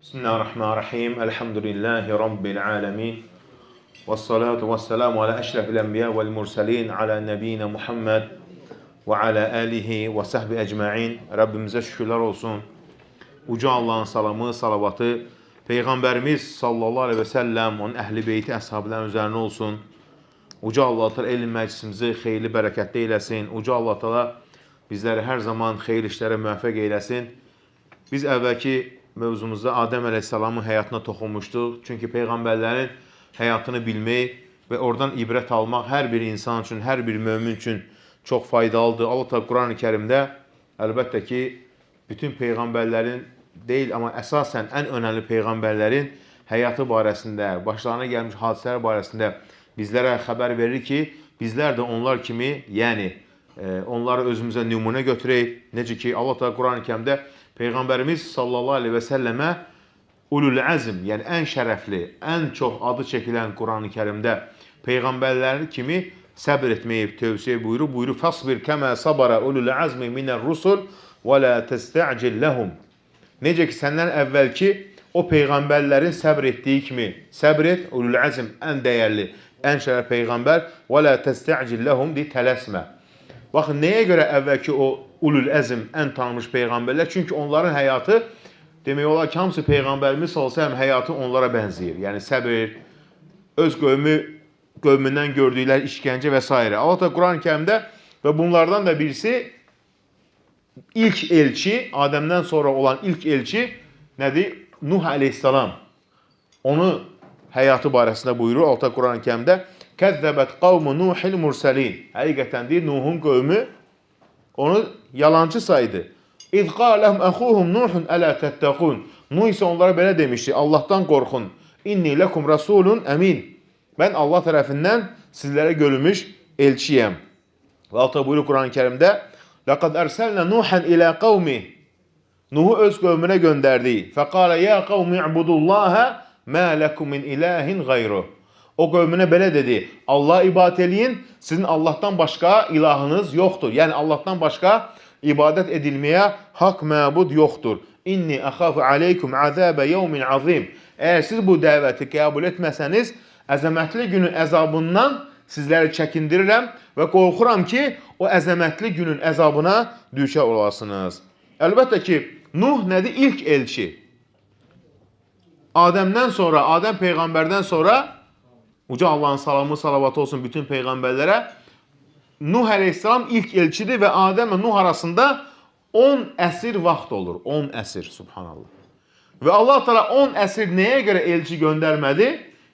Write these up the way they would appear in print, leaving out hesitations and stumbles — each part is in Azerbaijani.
Bismillahirrahmanirrahim. Elhamdülillahi Rabbil alemin. Və salatu və selamu ala eşrefil enbiya vel murselin ala nebiyina Muhammed və ala alihi və sahbi ecmain. Rabbimize şükürler olsun. Uca Allah'ın salamı, salavatı Peygamberimiz sallallahu aleyhi ve sellem, onun ehli beyti, əshabların üzerine olsun. Uca Allah Teala elm məclisimizi xeyirli, bərəkətli eyləsin. Uca Allah Teala bizləri hər zaman xeyir işlərə müvəffəq eyləsin. Biz əvvəlki mövzumuzda Adəm əleyhissalamın həyatına toxunmuşduq. Çünki peyğəmbərlərin həyatını bilmək və oradan ibrət almaq hər bir insan üçün, hər bir mömin üçün çox faydalıdır. Allah Teala Quran-ı Kərimdə əlbəttə ki, bütün peyğəmbərlərin deyil, amma əsasən ən önəmli peyğəmbərlərin həyatı barəsində, başlarına gəlmiş hadisələr barəsində bizlərə xəbər verir ki, bizlər də onlar kimi, yəni onları özümüzə nümunə götürək. Necə ki, Allah Teala Quran-ı Kərimdə Peyğəmbərimiz sallallahu aleyhi və səlləmə ulul əzm, yəni ən şərəfli, ən çox adı çəkilən Quran-ı Kərimdə peyğəmbərlər kimi səbr etməyi tövsiyə buyurur. Buyurur: "Fasbir kəmə sabara ulul azmi minər rusul və la testa'cil lehum." Necə ki səndən əvvəlki o peyğəmbərlərin səbr etdiyi kimi səbr et, ulul azm ən dəyərli, ən şərəfli peyğəmbər və la testa'cil lehum deyir, tələsmə. Baxın, nəyə görə əvvəlki o ulul əzm ən tanınmış peyğəmbərlər? Çünki onların həyatı demək olar ki, hamısı peyğəmbərimiz sallallahu əleyhi və səlləm həyatı onlara bənzəyir. Yəni səbir, öz qövmündən gördükləri işgəncə və s. Allah da Quran-ı Kərimdə və bunlardan da birisi ilk elçi, Adəmdən sonra olan ilk elçi nədir? Nuh əleyhissalam. Onu həyatı barəsində buyurur Allah Quran-ı Kərimdə: "Kəzzəbət qavmu Nuhil mursalin." Həqiqətən deyir, Nuhun qövmü onu yalancı saydı. İz qaləhum əxuhum Nuhun ələ təttəqun. Nuh isə onlara belə demişdi: Allahdan qorxun. İnni lekum rasulun əmin. Mən Allah tərəfindən sizlərə görülmüş elçiyəm. Və Allah buyurur Quran-ı Kərimdə: "Laqad erselna Nuhan ila qavmi." Nuhu öz qövmünə göndərdi. Fəqalə ya qavmi i'budullaha ma lekum min ilahin gayru. O qövmünə belə dedi: Allah ibadət eləyin, sizin Allahdan başqa ilahınız yoxdur. Yəni Allahdan başqa ibadət edilməyə haqq məbud yoxdur. İnni əxafu aleykum azabə yevmin azim. Əgər siz bu dəvəti qəbul etməsəniz, əzəmətli günün əzabından sizləri çəkindirirəm və qorxuram ki, o əzəmətli günün əzabına düçar olasınız. Əlbəttə ki, Nuh nədir? İlk elçi. Adəmdən sonra, Adəm peyğəmbərdən sonra uca Allahın salamı, salavatı olsun bütün peyğəmbərlərə. Nuh əleyhissalam ilk elçidir və Adəm və Nuh arasında 10 əsr vaxt olur. 10 əsr, subhanallah. Və Allah Teala 10 əsr nəyə görə elçi göndərmədi?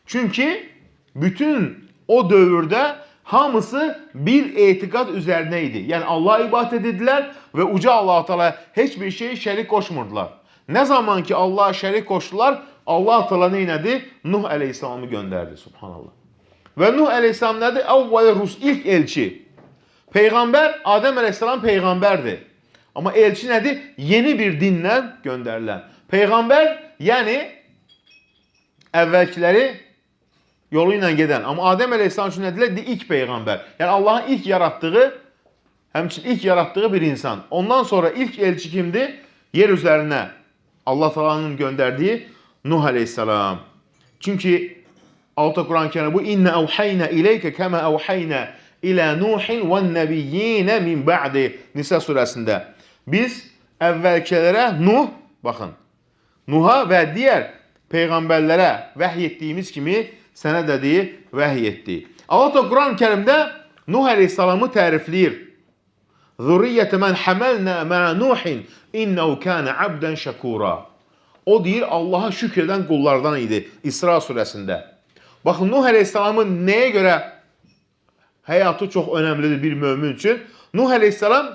Çünki bütün o dövrdə hamısı bir etiqad üzərinə idi. Yəni Allah'a ibadət edirdilər və uca Allah Teala heç bir şeyi şərik qoşmurdular. Nə zaman ki Allah'a şərik qoşdular, Allah Teala nə elədi? Nuh əleyhissalamı göndərdi, subhanallah. Və Nuh əleyhissalam nədir? Əvvəl Rus ilk elçi. Peyğəmbər Adəm əleyhissalam peyğəmbərdir. Amma elçi nədir? Yeni bir dinlə göndərilən. Peyğəmbər, yəni əvvəlkiləri yolu ilə gedən. Amma Adəm əleyhissalam üçün nədirlər? İlk peyğəmbər. Yəni Allahın ilk yaratdığı, həmçinin ilk yaratdığı bir insan. Ondan sonra ilk elçi kimdir? Yer üzərinə Allah Teala'nın göndərdiyi Nuh əleyhissalam. Çünki Allah Quran-ı Kərimdə bu inna evhayna ileykə kəma evhayna ilə Nuhin və nəbiyyinə min ba'di Nisa surəsində. Biz əvvəlkilərə Nuh, baxın, Nuha və digər peyğəmbərlərə vəhy etdiyimiz kimi sənə də deyir, vəhy etdi. Allah da Quran-ı Kərimdə Nuh əleyhissalamı tərifləyir. Zurriyyətə mən həməlnə mə'a Nuhin innehu kana abdən şəkura. O deyir, Allaha şükr edən qullardan idi İsra surəsində. Baxın, Nuh əleyhissalamın nəyə görə həyatı çox önəmlidir bir mömin üçün? Nuh əleyhissalam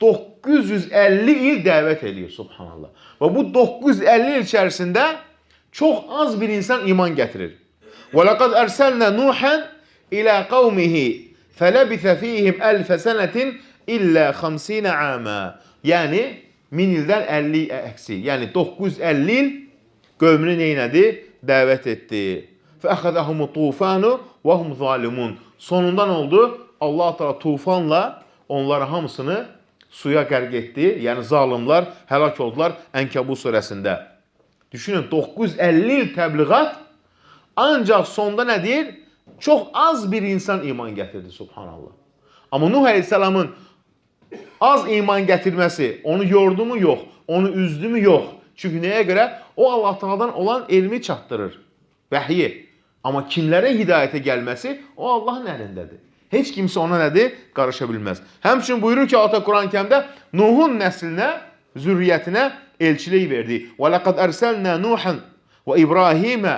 950 il dəvət eləyir, subhanallah. Və bu 950 il içərisində çox az bir insan iman gətirir. Və laqad ərselnə Nuhan ilə qavmihi fələbithə fihim əlfə sənətin illə 50 amə. Yəni 1000 ildən 50 əksi. Yəni 950 il qövmünü neynədi? Dəvət etdi. Fəəxəzəhumu tufanu və hum zalimun. Sonunda nə oldu? Allah Teala tufanla onları hamısını suya qərq etdi. Yəni zalimlar həlak oldular Ənkəbut surəsində. Düşünün 950 il təbliğat ancaq sonda nə deyir? Çox az bir insan iman gətirdi subhanallah. Amma Nuh əleyhissalamın az iman gətirməsi onu yordu mu? Yox. Onu üzdü mü? Yox. Çünki nəyə görə? O Allah Taala'dan olan elmi çatdırır. Vəhyi. Amma kimlərə hidayətə gəlməsi o Allahın əlindədir. Heç kimsə ona nədir? Qarışa bilməz. Həmçinin buyurur ki, Allah Quran-ı Kərimdə Nuhun nəslinə, zürriyyətinə elçilik verdi. Və laqad ərselnə Nuhan və İbrahimə.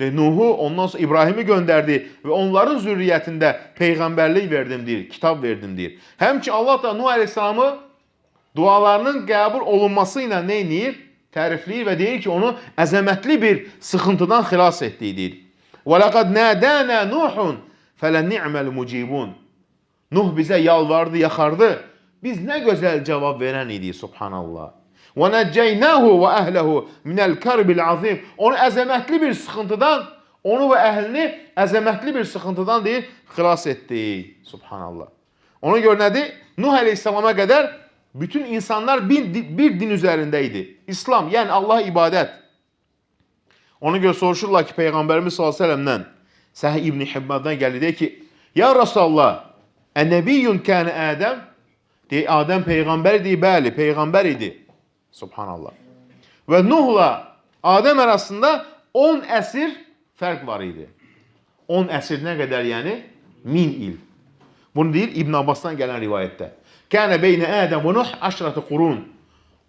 Nuhu, ondan sonra İbrahimi göndərdi və onların zürriyyətində peyğəmbərlik verdim deyir, kitab verdim deyir. Həmçinin Allah da Nuh əleyhissalamı dualarının qəbul olunması ilə nə edir? Tərifləyir və deyir ki, onu əzəmətli bir sıxıntıdan xilas etdi deyir. Və laqad nadana Nuhun fələni'məl mucibun. Nuh bizə yalvardı, yaxardı. Biz nə gözəl cavab verən idik, subhanallah. Və nəccəynahu və əhləhu minəl kərbil azim. Onu əzəmətli bir sıxıntıdan, onu və əhlini əzəmətli bir sıxıntıdan deyir, xilas etdik, subhanallah. Ona görə nədir? Nuh əleyhissalama qədər bütün insanlar bir din üzərində idi. İslam, yəni Allaha ibadət. Ona görə soruşurlar ki, Peyğəmbərimiz sallallahu əleyhi və səlləmdən Səhih İbn Hibbandan gəlir, deyir ki, ya Rasulallah, ənəbiyyun kənə Ədəm? Deyir, Adəm peyğəmbər idi, bəli, peyğəmbər idi. Subhanallah. Və Nuhla Adəm arasında 10 əsr fərq var idi. 10 əsr nə qədər yəni? 1000 il. Bunu deyir İbn Abbasdan gələn rivayətdə. Kənə beynə Ədəm və Nuh aşrətı qurun.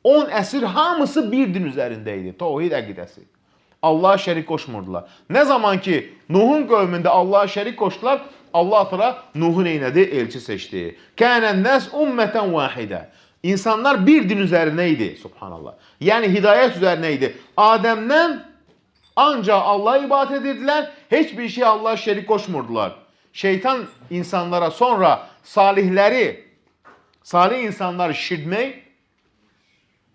10 əsr hamısı bir din üzərində idi. Tohid əqidəsi. Allaha şərik qoşmurdular. Nə zaman ki Nuhun qövmündə Allaha şərik qoşdular, Allah Teala Nuhu neynədi? Elçi seçdi. Kənən nəs ümmətən vahidə. İnsanlar bir din üzərinə idi, subhanallah. Yəni hidayət üzərinə idi. Adəmdən ancaq Allaha ibadət edirdilər, heç bir şey Allaha şərik qoşmurdular. Şeytan insanlara sonra salihləri, salih insanları şişirtmək,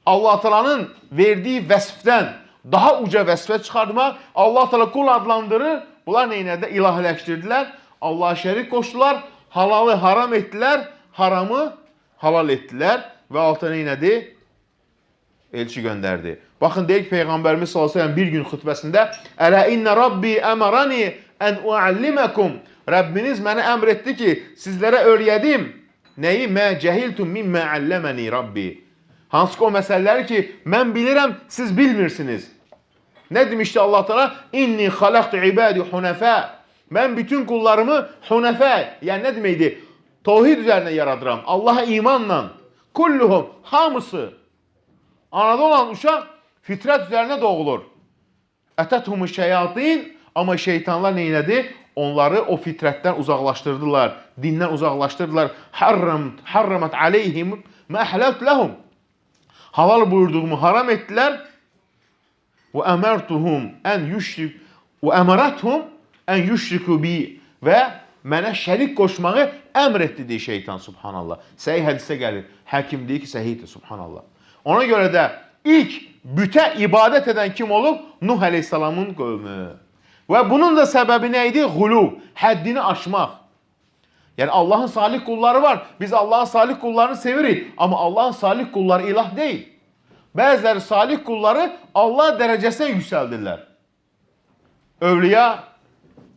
Allah Teala'nın verdiyi vəsfdən daha uca vəsfə çıxartmaq, Allah Teala qul adlandırır. Bunlar neynədə? İlahiləşdirdilər. Allaha şərik qoşdular, halalı haram etdilər, haramı halal etdilər və Allah Teala neynədi? Elçi göndərdi. Baxın deyir ki, Peyğəmbərimiz sallallahu əleyhi və səlləm bir gün xutbəsində Ələ innə Rabbi əmərani ən ualliməkum. Rəbbiniz mənə əmr etdi ki, sizlərə öyrədim. Nəyi? Mə cəhiltum mimmə alləməni Rabbi. Hansı ki o məsələləri ki, mən bilirəm, siz bilmirsiniz. Nə demişdi Allah Teala? İnni xalaqtu ibadi hunəfə. Mən bütün qullarımı hunəfə, yəni nə deməkdir? Tohid üzərinə yaradıram. Allaha imanla. Kulluhum, hamısı. Anada olan uşaq fitrət üzərinə doğulur. Ətəthumu şeyatin, amma şeytanlar neynədi? Onları o fitrətdən uzaqlaşdırdılar, dindən uzaqlaşdırdılar. Harramat aleyhim mə əhlət ləhum. Halal buyurduğumu haram etdilər. Və əmərtuhum ən yüşrik və əmərəthum ən yüşriku bi və mənə şərik qoşmağı əmr etdi deyir şeytan subhanallah. Səhih hədisə gəlir. Həkim deyir ki, səhihdir subhanallah. Ona görə də ilk bütə ibadət edən kim olub? Nuh əleyhissalamın qövmü. Və bunun da səbəbi nə idi? Xuluv, həddini aşmaq. Yəni Allahın salih qulları var. Biz Allahın salih qullarını sevirik. Amma Allahın salih qulları ilah deyil. Bəziləri salih qulları Allah dərəcəsinə yüksəldirlər. Övliya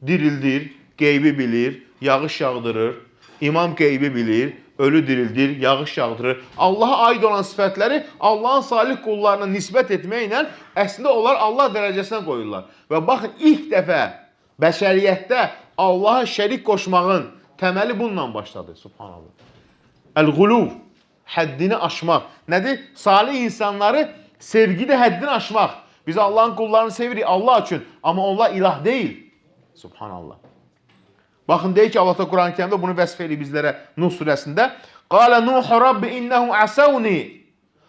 dirildir, qeybi bilir, yağış yağdırır. İmam qeybi bilir, ölü dirildir, yağış yağdırır. Allaha aid olan sifətləri Allahın salih qullarına nisbət etməklə əslində onlar Allah dərəcəsinə qoyurlar. Və baxın ilk dəfə bəşəriyyətdə Allaha şərik qoşmağın təməli bununla başladı. Subhanallah. Əl-quluv, həddini aşmaq. Nədir? Salih insanları sevgidə həddini aşmaq. Biz Allahın qullarını sevirik Allah üçün, amma onlar ilah deyil. Subhanallah. Baxın deyir ki, Allah da Quran-ı Kərimdə bunu vəsf eləyir bizlərə Nuh surəsində. Qalə Nuh Rabbi innehu asawni.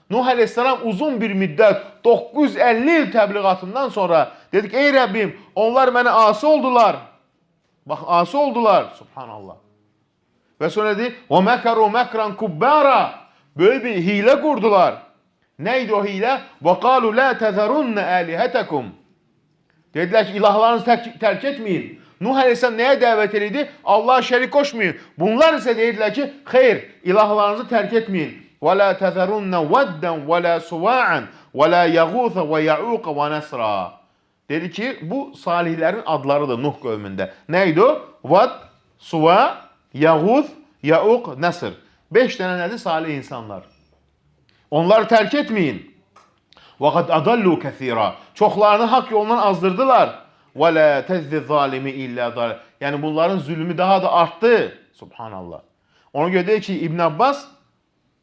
Nuh əleyhissalam uzun bir müddət 950 il təbliğatından sonra dedik ey Rəbbim, onlar mənə asi oldular. Bax asi oldular. Subhanallah. Və sonra deyir: "Və makaru makran kubbara." Böyük bir hilə qurdular. Nə idi o hilə? Və qalu la tezerunna alihatakum. Dedilər ki, ilahlarınızı tərk etməyin. Nuh əleyhissalam nəyə dəvət edirdi? Allaha şərik qoşmayın. Bunlar isə deyirdilər ki, xeyr, ilahlarınızı tərk etməyin. Və la tezerunna vedden və la suva'an Və la Yağusa və Yauqa və Nasra. Dedi ki, bu salihlərin adlarıdır Nuh qövmündə. Nə idi o? Vad, Suva, Yağuz, Yauq, Nasr. 5 dənə nədir? Salih insanlar. Onları tərk etməyin. وَقَدْ أَضَلُّوا كَثِيرًا. Çoxlarını haqq yolundan azdırdılar. وَلَا تَزْدِ الظَّالِمِ إِلَّا ضَلَالًا. Yəni bunların zülmü daha da artdı. Subhanallah. Ona görə deyir ki, İbn Abbas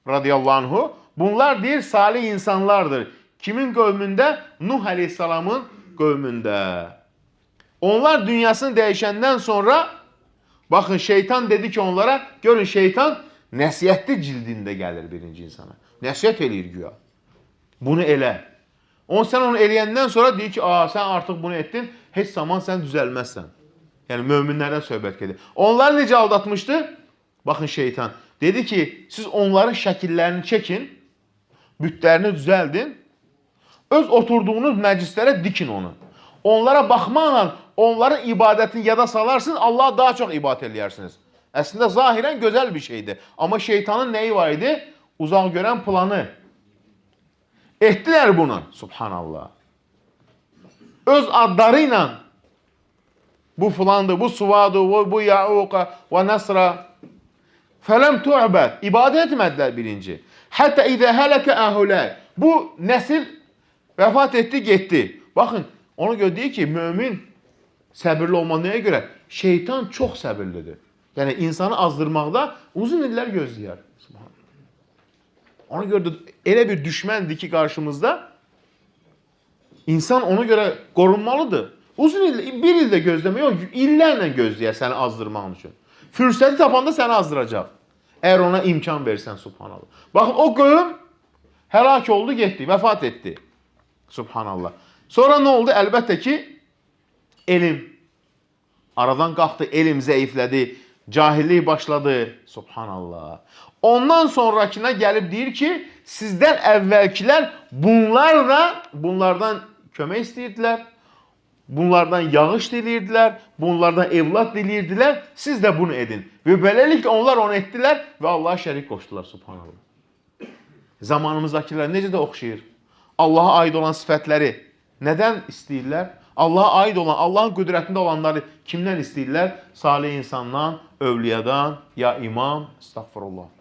radıyallahu anhu, bunlar deyir salih insanlardır. Kimin qövmündə? Nuh əleyhissalamın qövmündə. Onlar dünyasını dəyişəndən sonra baxın şeytan dedi ki onlara, görün şeytan nəsihətli cildində gəlir birinci insana. Nəsihət eləyir güya. Bunu elə. Sən onu eləyəndən sonra deyir ki, aa, sən artıq bunu etdin, heç zaman sən düzəlməzsən. Yəni möminlərdən söhbət gedir. Onları necə aldatmışdı? Baxın şeytan. Dedi ki, siz onların şəkillərini çəkin, bütlərini düzəldin, öz oturduğunuz məclislərə dikin onu. Onlara baxmaqla onların ibadətini yada salarsınız, Allaha daha çox ibadət eləyərsiniz. Əslində zahirən gözəl bir şeydir. Amma şeytanın nəyi var idi? Uzaq görən planı. Etdilər bunu. Subhanallah. Öz adları ilə bu filandır, bu Suvadır, bu Yauqa və Nasra. Fələm tu'bəd. İbadət etmədilər birinci. Hətta izə hələkə əhüləy. Bu nəsil vəfat etdi, getdi. Baxın, ona görə deyir ki, mömin səbirli olma nəyə görə? Şeytan çox səbirlidir. Yəni insanı azdırmaqda uzun illər gözləyər. Subhanallah. Ona görə də elə bir düşməndir ki qarşımızda insan ona görə qorunmalıdır. Uzun il, bir ildə gözləmə yox, illərlə gözləyər səni azdırmaq üçün. Fürsəti tapanda səni azdıracaq. Əgər ona imkan versən, subhanallah. Baxın, o qövm həlak oldu, getdi, vəfat etdi. Subhanallah. Sonra nə oldu? Əlbəttə ki, elm aradan qalxdı, elm zəiflədi, cahillik başladı. Subhanallah. Ondan sonrakına gəlib deyir ki, sizdən əvvəlkilər bunlardan kömək istəyirdilər. Bunlardan yağış diləyirdilər, bunlardan evlad diləyirdilər. Siz də bunu edin. Və beləliklə onlar onu etdilər və Allaha şərik qoşdular, subhanallah. Zamanımızdakılar necə də oxşayır. Allaha aid olan sifətləri nədən istəyirlər? Allaha aid olan, Allahın qüdrətində olanları kimdən istəyirlər? Salih insandan, övliyadan, ya imam, estağfurullah.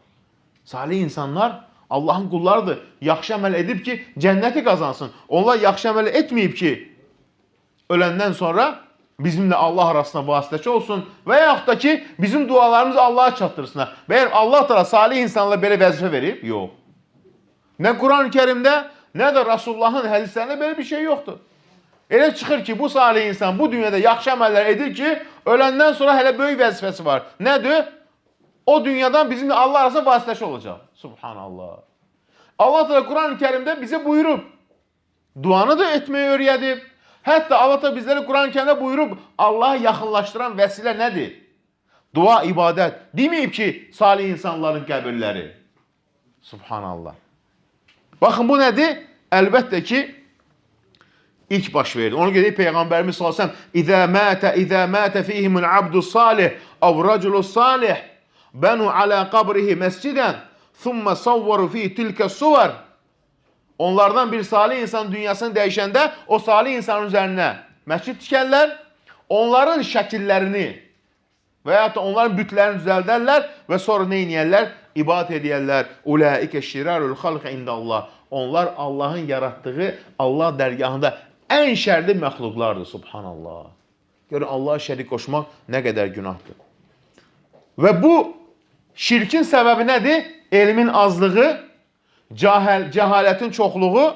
Salih insanlar Allahın qullarıdır. Yaxşı əməl edib ki, cənnəti qazansın. Onlar yaxşı əməl etməyib ki, öləndən sonra bizimlə Allah arasında vasitəçi olsun və yaxud da ki, bizim dualarımızı Allaha çatdırsınlar. Bəyər Allah Teala salih insanlara belə vəzifə verib? Yox. Nə Quran-ı Kərimdə, nə də Rasulullahın hədislərində belə bir şey yoxdur. Elə çıxır ki, bu salih insan bu dünyada yaxşı əməllər edir ki, öləndən sonra hələ böyük vəzifəsi var. Nədir? O dünyadan bizimlə Allah arasında vasitəçi olacaq. Subhanallah. Allah Teala Quran-ı Kərimdə bizə buyurub. Duanı da etməyi öyrədib. Hətta Allah Teala bizlərə Quran-ı Kərimdə buyurub, Allaha yaxınlaşdıran vəsilə nədir? Dua, ibadət. Deməyib ki, salih insanların qəbirləri. Subhanallah. Baxın bu nədir? Əlbəttə ki, ilk baş verdi. Ona görə Peyğəmbərimiz sallallahu əleyhi və səlləm "İzə mətə fihimul abdu salih əv raculu salih banu ala qabrihi məscidən thumma sawwaru fi tilka suvar." Onlardan bir salih insan dünyasını dəyişəndə o salih insanın üzərinə məscid tikərlər, onların şəkillərini və ya da onların bütlərini düzəldərlər və sonra nə edərlər? İbadət edərlər. Ulaike şirarul xalq indallah. Onlar Allahın yaratdığı Allah dərgahında ən şərli məxluqlardır. Subhanallah. Görün Allaha şərik qoşmaq nə qədər günahdır. Və bu şirkin səbəbi nədir? Elmin azlığı, cəhalətin çoxluğu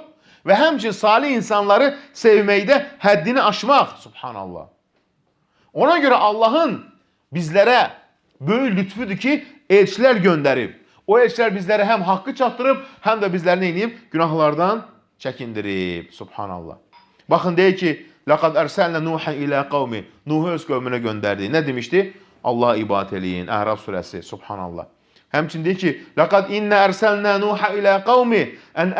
və həmçinin salih insanları sevməkdə həddini aşmaq. Subhanallah. Ona görə Allahın bizlərə böyük lütfüdür ki, elçilər göndərib. O elçilər bizlərə həm haqqı çatdırıb, həm də bizləri nə edib? Günahlardan çəkindirib. Subhanallah. Baxın deyir ki, "Laqad ərsəlnə Nuhan ilə qavmi." Nuhu öz qövmünə göndərdi. Nə demişdi? Allaha ibadət eləyin. Əraf surəsi. Subhanallah. Həmçinin deyir ki, "Laqad inna ərsəlnə Nuha ilə qavmi an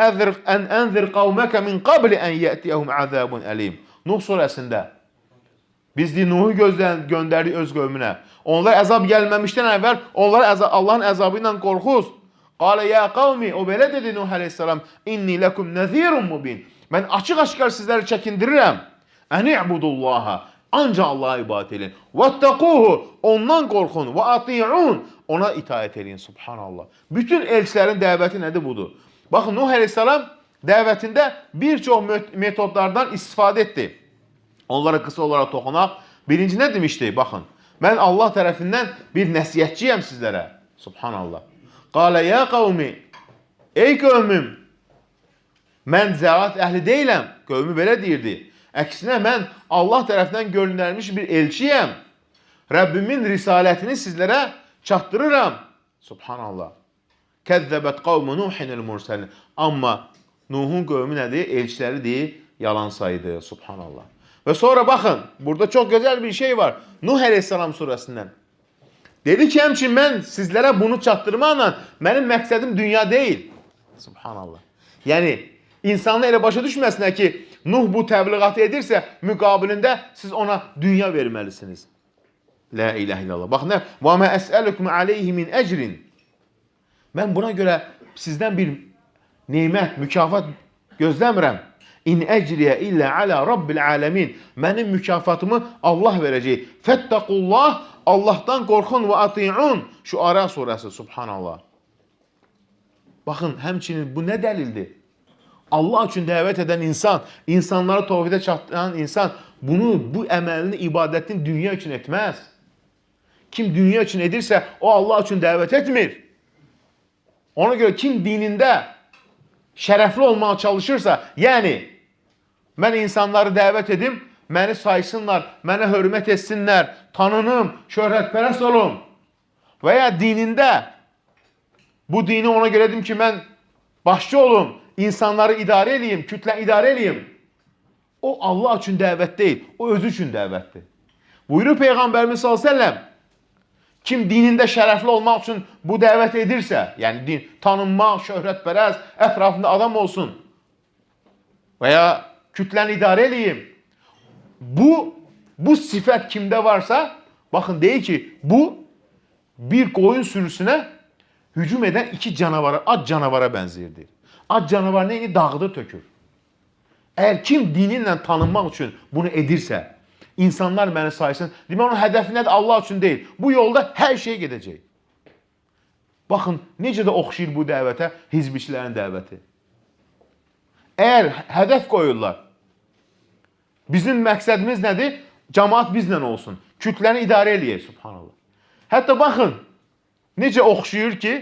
ənzir qavmaka min qabli an yətiyəhum azabun əlim." Nuh surəsində biz deyir, Nuhu göndərdik öz qövmünə. Onlar əzab gəlməmişdən əvvəl onları Allahın əzabı ilə qorxuz. Qalə ya qavmi, o belə dedi Nuh əleyhissalam, inni lekum nəzirun mubin. Mən açıq-aşkar sizləri çəkindirirəm. Eni'budullaha. Ancaq Allaha ibadət edin. Vettaquhu, ondan qorxun. Və ati'un, ona itaət edin. Subhanallah. Bütün elçilərin dəvəti nədir budur? Baxın Nuh əleyhissalam dəvətində bir çox metodlardan istifadə etdi. Onlara qısa olaraq toxunaq. Birinci nə demişdi? Baxın. Mən Allah tərəfindən bir nəsihətçiyəm sizlərə. Subhanallah. Qalə ya qavmi, ey qövmüm, mən zəlat əhli deyiləm. Qövmü belə deyirdi. Əksinə mən Allah tərəfindən göndərilmiş bir elçiyəm. Rəbbimin risalətini sizlərə çatdırıram. Subhanallah. Kəzzəbət qavmu Nuhinil mursəlin. Amma Nuhun qövmü nədir? Elçiləri deyir, yalan saydı. Subhanallah. Və sonra baxın, burada çox gözəl bir şey var. Nuh əleyhissalam surəsindən. Dedi ki, həmçin mən sizlərə bunu çatdırmaqla mənim məqsədim dünya deyil. Subhanallah. Yəni, insanlar elə başa düşməsinlər ki, Nuh bu təbliğatı edirsə, müqabilində siz ona dünya verməlisiniz. La ilahe illallah. Bax nə? Və mə əsəlukum aleyhi min ecrin. Mən buna görə sizdən bir nemət, mükafat gözləmirəm. İn ecriyə illə alə rabbil aləmin. Mənim mükafatımı Allah verəcək. Fəttəqullah, Allahdan qorxun və ati'un. Şuara surəsi, subhanallah. Baxın, həmçinin bu nə dəlildir? Allah üçün dəvət edən insan, insanları təvhidə çatdıran insan bunu, bu əməlini, ibadətini dünya üçün etməz. Kim dünya üçün edirsə, o Allah üçün dəvət etmir. Ona görə kim dinində şərəfli olmağa çalışırsa, yəni mən insanları dəvət edim, məni saysınlar, mənə hörmət etsinlər, tanınım, şöhrətpərəst olum və ya dinində bu dini ona görə edim ki, mən başçı olum, insanları idarə eləyim, kütləni idarə eləyim. O Allah üçün dəvət deyil, o özü üçün dəvətdir. Buyurur Peyğəmbərimiz sallallahu əleyhi və səlləm, kim dinində şərəfli olmaq üçün bu dəvət edirsə, yəni din, tanınmaq, şöhrətpərəst, ətrafında adam olsun və ya kütləni idarə eləyim. Bu sifət kimdə varsa, baxın deyir ki, bu bir qoyun sürüsünə hücum edən iki canavara, ac canavara bənzəyirdir. Ac canavar neyini dağıdır, tökür. Əgər kim dininlə tanınmaq üçün bunu edirsə, insanlar məni saysın, demək onun hədəfi nədir? Allah üçün deyil. Bu yolda hər şey gedəcək. Baxın, necə də oxşayır bu dəvətə hizbiçilərin dəvəti. Əgər hədəf qoyurlar, bizim məqsədimiz nədir? Cəmaat bizlə olsun. Kütləni idarə eləyək, subhanallah. Hətta baxın, necə oxşayır ki,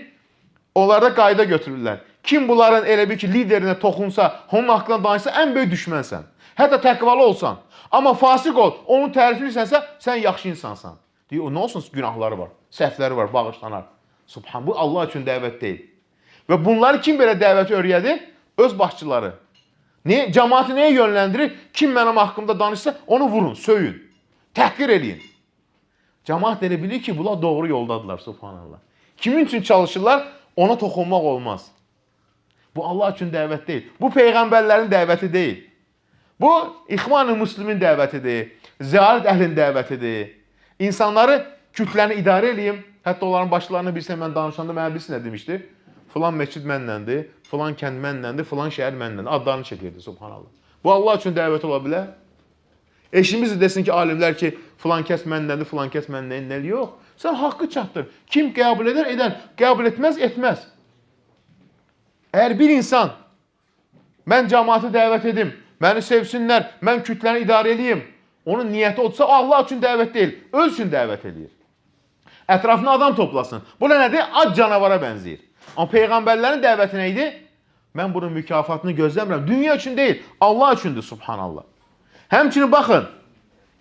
onlarda qayda götürürlər. Kim bunların elə bir ki, liderinə toxunsa, onun haqqında danışsa, ən böyük düşmənsən. Hətta təqvalı olsan, amma fasıq ol, onu tərifləyirsənsə, sən yaxşı insansan. Deyir, o nə olsun, günahları var, səhvləri var, bağışlanar. Subhan, bu Allah üçün dəvət deyil. Və bunları kim belə dəvəti öyrədir? Öz başçıları. Niyə, cəmaatı nəyə yönləndirir? Kim mənim haqqımda danışsa, onu vurun, söyün, təhqir eləyin. Cəmaat elə bilir ki, bunlar doğru yoldadırlar, subhanallah. Kimin üçün çalışırlar? Ona toxunmaq olmaz. Bu Allah üçün dəvət deyil. Bu peyğəmbərlərin dəvəti deyil. Bu İxvan-ı Müslimin dəvətidir. Ziyarət əhlinin dəvətidir. İnsanları kütləni idarə eləyim. Hətta onların başlarını bilsə mən danışanda mənə bilsin nə demişdi? Filan məscid mənləndir, filan kənd mənləndir, filan şəhər mənləndir. Adlarını çəkirdi, subhanallah. Bu Allah üçün dəvət ola bilər? Eşimiz də desin ki, alimlər ki, filan kəs mənləndir, filan kəs mənləndir. Yox. Sən haqqı çatdır. Kim qəbul edər, edər. Qəbul etməz, etməz. Əgər bir insan mən cəmaatı dəvət edim, məni sevsinlər, mən kütləni idarə eləyim, onun niyyəti odur, Allah üçün dəvət deyil, öz üçün dəvət eləyir. Ətrafına adam toplasın. Bu nə nədir? Ac canavara bənzəyir. Amma peyğəmbərlərin dəvəti nə idi? Mən bunun mükafatını gözləmirəm. Dünya üçün deyil, Allah üçündür, subhanallah. Həmçinin baxın,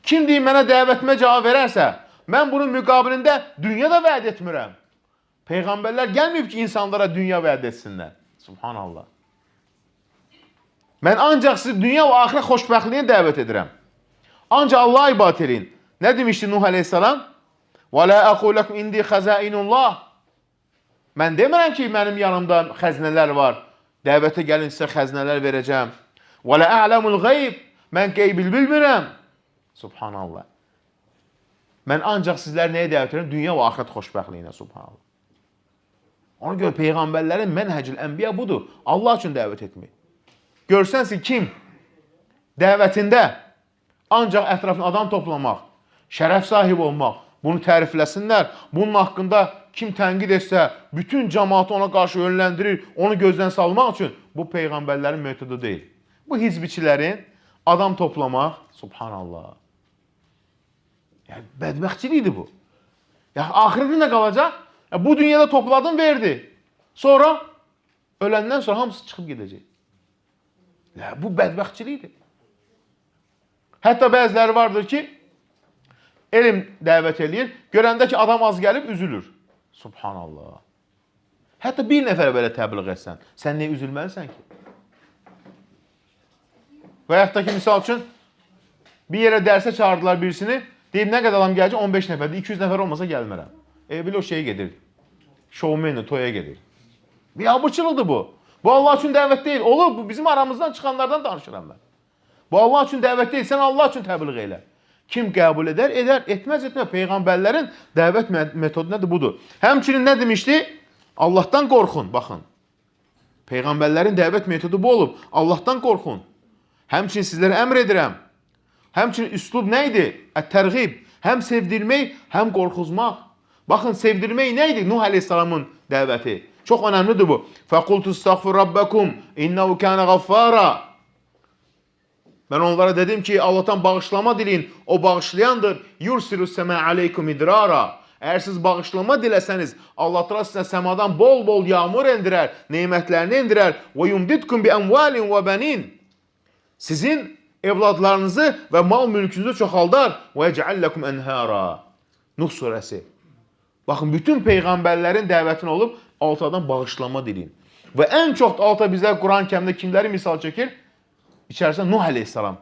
kim deyir mənə dəvətimə cavab verərsə, mən bunun müqabilində dünya da vəd etmirəm. Peyğəmbərlər gəlməyib ki, insanlara dünya vəd etsinlər. Subhanallah. Mən ancaq sizi dünya və axirət xoşbəxtliyinə dəvət edirəm. Ancaq Allaha ibadət eləyin. Nə demişdi Nuh əleyhissalam? Və la aqul lakum indi xəzainullah. Mən demirəm ki, mənim yanımda xəzinələr var. Dəvətə gəlin sizə xəzinələr verəcəm. Və la a'lamul qeyb. Mən qeybi bilmirəm. Subhanallah. Mən ancaq sizləri nəyə dəvət edirəm? Dünya və axirət xoşbəxtliyinə, subhanallah. Ona görə peyğəmbərlərin mənhəcül ənbiya budur. Allah üçün dəvət etmək. Görsənsə kim dəvətində ancaq ətrafına adam toplamaq, şərəf sahibi olmaq, bunu tərifləsinlər. Bunun haqqında kim tənqid etsə, bütün cəmaatı ona qarşı yönləndirir, onu gözdən salmaq üçün bu peyğəmbərlərin metodu deyil. Bu hizbiçilərin adam toplamaq, subhanallah. Yəni bədbəxtçilikdir bu. Ya axirətdə nə qalacaq? Ya, bu dünyada topladın, verdi. Sonra öləndən sonra hamısı çıxıb gedəcək. Ya, bu bədbəxtçilikdir. Hətta bəziləri vardır ki, elm dəvət eləyir, görəndə ki adam az gəlib üzülür. Subhanallah. Hətta bir nəfərə belə təbliğ etsən, sən niyə üzülməlisən ki? Və yaxud da ki, misal üçün, bir yerə dərsə çağırdılar birisini, deyib nə qədər adam gələcək? 15 nəfərdir, 200 nəfər olmasa gəlmərəm. Bil o şeyə gedir, şovmenlə toya gedir. Bir abırçılıqdır bu. Bu Allah üçün dəvət deyil. Olub, bu bizim aramızdan çıxanlardan danışıram mən. Bu Allah üçün dəvət deyil, sən Allah üçün təbliğ elə. Kim qəbul edər, edər, etməz, etməz. Peyğəmbərlərin dəvət metodu nədir? Budur. Həmçinin nə demişdi? Allahdan qorxun, baxın. Peyğəmbərlərin dəvət metodu bu olub. Allahdan qorxun. Həmçinin sizlərə əmr edirəm. Həmçinin üslub nə idi? Ət-tərğib. Həm sevdirmək, həm qorxuzmaq. Baxın, sevdirmək nə idi? Nuh əleyhissalamın dəvəti. Çox önəmlidir bu. Fəqultu estağfir rabbakum innehu kana gaffara. Mən onlara dedim ki, Allahdan bağışlama diləyin. O bağışlayandır. Yursilus sema aleykum idrara. Əgər siz bağışlama diləsəniz, Allah Teala sizə səmadan bol-bol yağmur endirər, nemətlərini endirər. Və yumdidkum bi emvalin və bənin. Sizin evladlarınızı və mal mülkünüzü çoxaldar. Və yec'al lekum enhara. Nuh surəsi. Baxın, bütün peyğəmbərlərin dəvətinə olub Allahdan bağışlama diləyin. Və ən çox da Allah bizlər Quran-ı Kərimdə kimləri misal çəkir? İçərisində Nuh əleyhissalam.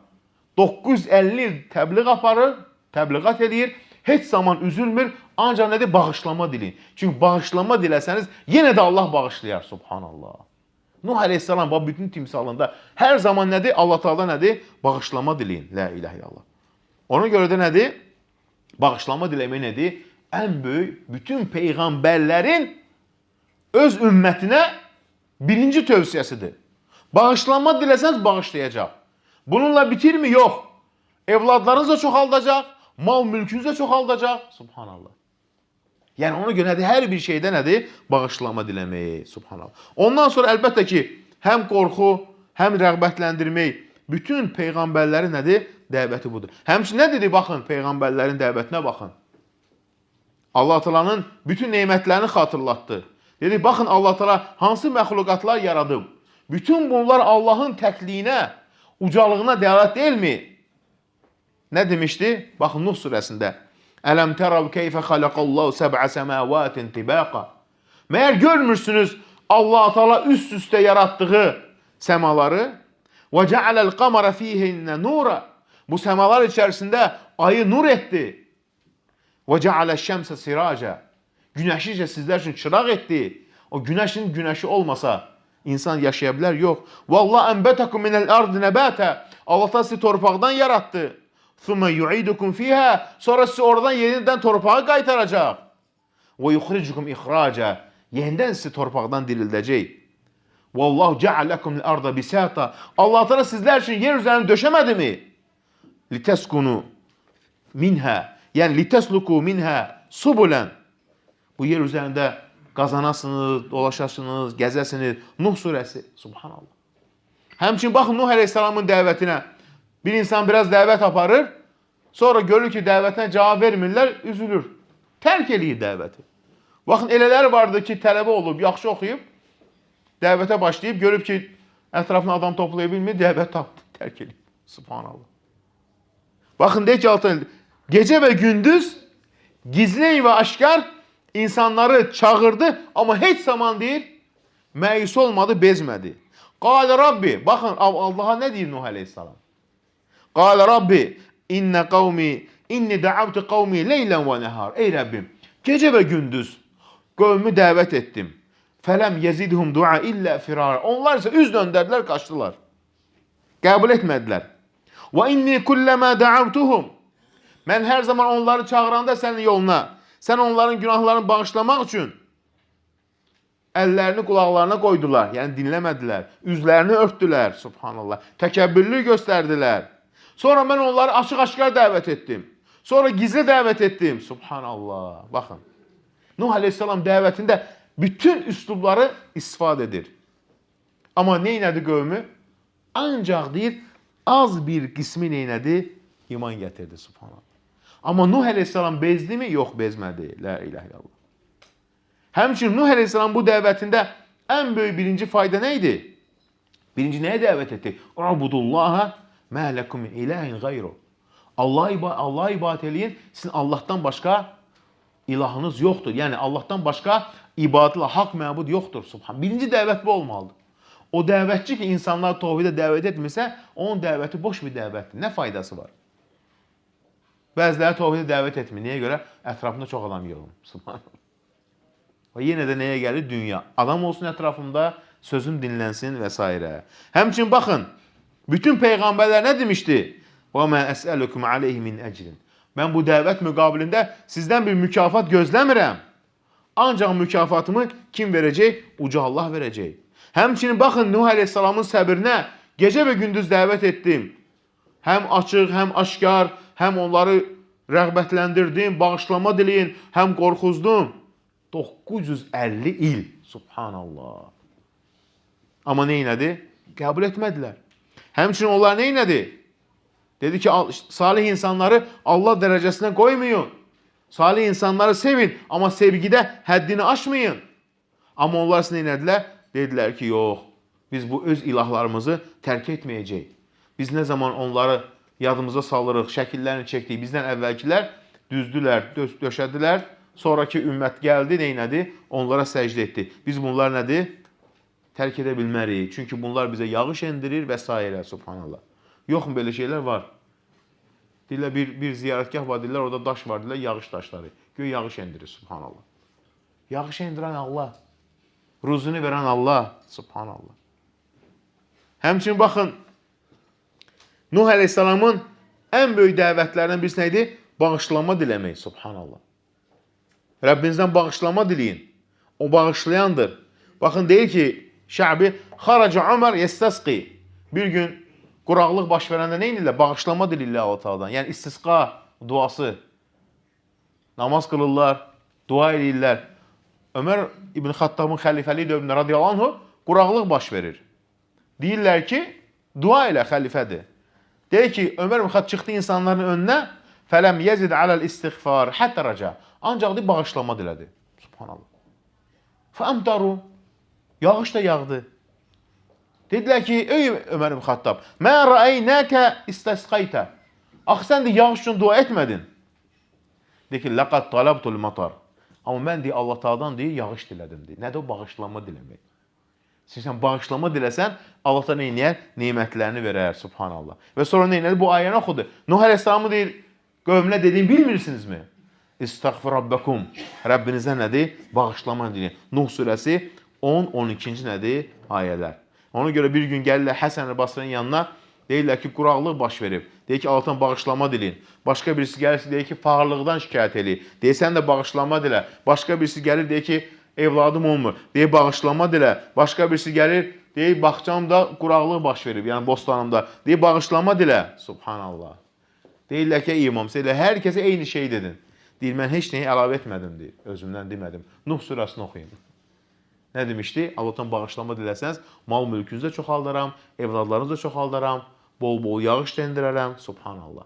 950 il təbliğ aparır, təbliğat eləyir. Heç zaman üzülmür, ancaq nədir? Bağışlama diləyin. Çünki bağışlama diləsəniz, yenə də Allah bağışlayar. Subhanallah. Nuh əleyhissalam bax bütün timsalında hər zaman nədir? Allah Teala nədir? Bağışlama diləyin. La ilahe illallah. Ona görə də nədir? Bağışlama diləmək nədir? Ən böyük bütün peyğəmbərlərin öz ümmətinə birinci tövsiyəsidir. Bağışlanma diləsəniz bağışlayacaq. Bununla bitirmi? Yox. Evladlarınız da çoxaldacaq, mal mülkünüz də çoxaldacaq. Subhanallah. Yəni ona görə nədir? Hər bir şeydə nədir? Bağışlama diləmək. Subhanallah. Ondan sonra əlbəttə ki, həm qorxu, həm rəğbətləndirmək bütün peyğəmbərlərin nədir? Dəvəti budur. Həmçinin nə dedi? Baxın, peyğəmbərlərin dəvətinə baxın. Allah Teala'nın bütün nemətlərini xatırlatdı. Dedi, baxın Allah Teala hansı məxluqatlar yaradıb. Bütün bunlar Allahın təkliyinə, ucalığına dəlalət deyilmi? Nə demişdi? Baxın Nuh surəsində. Ələm tərəv keyfə xalaqallahu səb'a səmavatin tibaqa. Məyər görmürsünüz Allah Teala üst üstə yaratdığı səmaları? Və cealel qamara fihinə nura. Bu səmalar içərisində ayı nur etdi. Və cealə şəmsə siraca. Günəşi isə sizlər üçün çıraq etdi. O günəşin günəşi olmasa insan yaşaya bilər? Yox. Vallah enbetakum minel ardı nebata. Allah da sizi torpaqdan yaratdı. Thumma yu'idukum fiha. Sonra sizi oradan yenidən torpağa qaytaracaq. Və yuxricukum ixraca. Yenidən sizi torpaqdan dirildəcək. Vallahu cealekum arda bisata. Allah Teala sizlər üçün yer üzərini döşəmədi mi? Liteskunu minha. Yəni litesluku minha subulan. Bu yer üzərində qazanasınız, dolaşasınız, gəzəsiniz. Nuh surəsi. Subhanallah. Həmçinin baxın Nuh əleyhissalamın dəvətinə. Bir insan biraz dəvət aparır, sonra görür ki, dəvətinə cavab vermirlər, üzülür. Tərk eləyir dəvəti. Baxın elələri vardır ki, tələbə olub, yaxşı oxuyub, dəvətə başlayıb, görüb ki, ətrafına adam toplaya bilmir, dəvət tapdı, tərk eləyib. Subhanallah. Baxın deyir ki, Allah gecə və gündüz gizli və aşkar insanları çağırdı, amma heç zaman deyir, məyus olmadı, bezmədi. Qalə Rabbi, baxın Allaha nə deyir Nuh əleyhissalam? Qalə Rabbi, innə qavmi, inni da'avtu qavmi leylən və nəhar. Ey Rəbbim, gecə və gündüz qövmü dəvət etdim. Fələm yezidhum dua illə firara. Onlar isə üz döndərdilər, qaçdılar. Qəbul etmədilər. Və inni kulləmə da'avtuhum. Mən hər zaman onları çağıranda sənin yoluna, sən onların günahlarını bağışlamaq üçün Əllərini qulaqlarına qoydular, yəni dinləmədilər. Üzlərini örtdülər, subhanallah. Təkəbbürlük göstərdilər. Sonra mən onları açıq-aşkar dəvət etdim. Sonra gizli dəvət etdim. Subhanallah. Baxın. Nuh əleyhissalam dəvətində bütün üslubları istifadə edir. Amma nə elədi qövmü? Ancaq deyir, az bir qismi nə elədi? İman gətirdi, subhanallah. Amma Nuh əleyhissalam bezdimi? Yox, bezmədi. La ilahe illallah. Həmçinin Nuh əleyhissalam bu dəvətində ən böyük birinci fayda nə idi? Birinci nəyə dəvət etdi? Ubudullaha mə lekum min ilahin gayru. Allah'a ibadət eləyin, sizin Allahdan başqa ilahınız yoxdur. Yəni Allahdan başqa ibadətlə haqq məbud yoxdur. Subhan. Birinci dəvət bu olmalıdır. O dəvətçi ki, insanlar təvhidə dəvət etmirsə, onun dəvəti boş bir dəvətdir. Nə faydası var? Bəziləri təvhidə dəvət etmir. Niyə görə? Ətrafında çox adam yığılır. Subhanallah. Və yenə də nəyə gəlir? Dünya. Adam olsun ətrafımda, sözüm dinlənsin və s. Həmçinin baxın, bütün peyğəmbərlər nə demişdi? Və mə əsəlukum aleyhi min ecrin. Mən bu dəvət müqabilində sizdən bir mükafat gözləmirəm. Ancaq mükafatımı kim verəcək? Uca Allah verəcək. Həmçinin baxın Nuh əleyhissalamın səbrinə gecə və gündüz dəvət etdim. Həm açıq, həm aşkar, həm onları rəğbətləndirdim, bağışlama diləyin, həm qorxuzdum. 950 il. Subhanallah. Amma nə elədi? Qəbul etmədilər. Həmçinin onlar nə elədi? Dedi ki, salih insanları Allah dərəcəsinə qoymayın. Salih insanları sevin, amma sevgidə həddini aşmayın. Amma onlar nə elədilər? Dedilər ki, yox, biz bu öz ilahlarımızı tərk etməyəcəyik. Biz nə zaman onları yadımıza salırıq, şəkillərini çəkdik, bizdən əvvəlkilər düzdülər, döşədilər. Sonraki ümmət gəldi, nə elədi? Onlara səcdə etdi. Biz bunlar nədir? Tərk edə bilmərik. Çünki bunlar bizə yağış endirir və s. Subhanallah. Yoxmu belə şeylər var? Deyirlər bir ziyarətgah var, deyirlər orada daş var, deyirlər yağış daşları. Göy yağış endirir, subhanallah. Yağış endirən Allah. Ruzunu verən Allah, subhanallah. Həmçinin baxın, Nuh əleyhissalamın ən böyük dəvətlərindən birisi nə idi? Bağışlanma diləmək, subhanallah. Rəbbinizdən bağışlanma diləyin. O bağışlayandır. Baxın deyir ki, Şəbi, xaraca Ömər yestasqi. Bir gün quraqlıq baş verəndə nə edirlər? Bağışlanma dilirlər Allah Taala'dan. Yəni istisqa duası. Namaz qılırlar, dua edirlər. Ömər İbn Xattabın xəlifəliyi dövründə radiyallahu anhu quraqlıq baş verir. Deyirlər ki, dua elə xəlifədir. Deyir ki, Ömər İbn Xattab çıxdı insanların önünə, fələm yezid aləl istiğfar həttə raca. Ancaq deyir, bağışlama dilədi. Subhanallah. Fəəmtaru. Yağış da yağdı. Dedilər ki, ey Ömər İbn Xattab, mə rəeynəkə istasqaytə. Axı sən də yağış üçün dua etmədin. Deyir ki, ləqad talabtul matar. Amma mən deyir, Allah Taala'dan deyir, yağış dilədim deyir. Nədir o bağışlanma diləmək? Sən bağışlama diləsən, Allah da nə eləyər? Nemətlərini verər, subhanallah. Və sonra nə elədi? Bu ayəni oxudu. Nuh əleyhissalamı deyir, qövminə dediyini bilmirsinizmi? İstəğfir rabbəkum. Rəbbinizdən nədir? Bağışlama diləyin. Nuh surəsi 10-12-ci nədir? Ayələr. Ona görə bir gün gəlirlər Həsən el-Basrinin yanına, deyirlər ki, quraqlıq baş verib. Deyir ki, Allahdan bağışlama diləyin. Başqa birisi gəlir, deyir ki, fağırlıqdan şikayət eləyir. Deyir, sən də bağışlama dilə. Başqa birisi gəlir, deyir ki, evladım olmur. Deyir, bağışlama dilə. Başqa birisi gəlir, deyir, bağçamda quraqlıq baş verib, yəni bostanımda. Deyir, bağışlama dilə. Subhanallah. Deyirlər ki, ey imam, sən hər kəsə eyni şey dedin. Deyir, mən heç nəyi əlavə etmədim, deyir. Özümdən demədim. Nuh surəsini oxuyun. Nə demişdi? Allahdan bağışlama diləsəniz, mal mülkünüzü də çoxaldaram, evladlarınızı da çoxaldaram, bol-bol yağış da endirərəm. Subhanallah.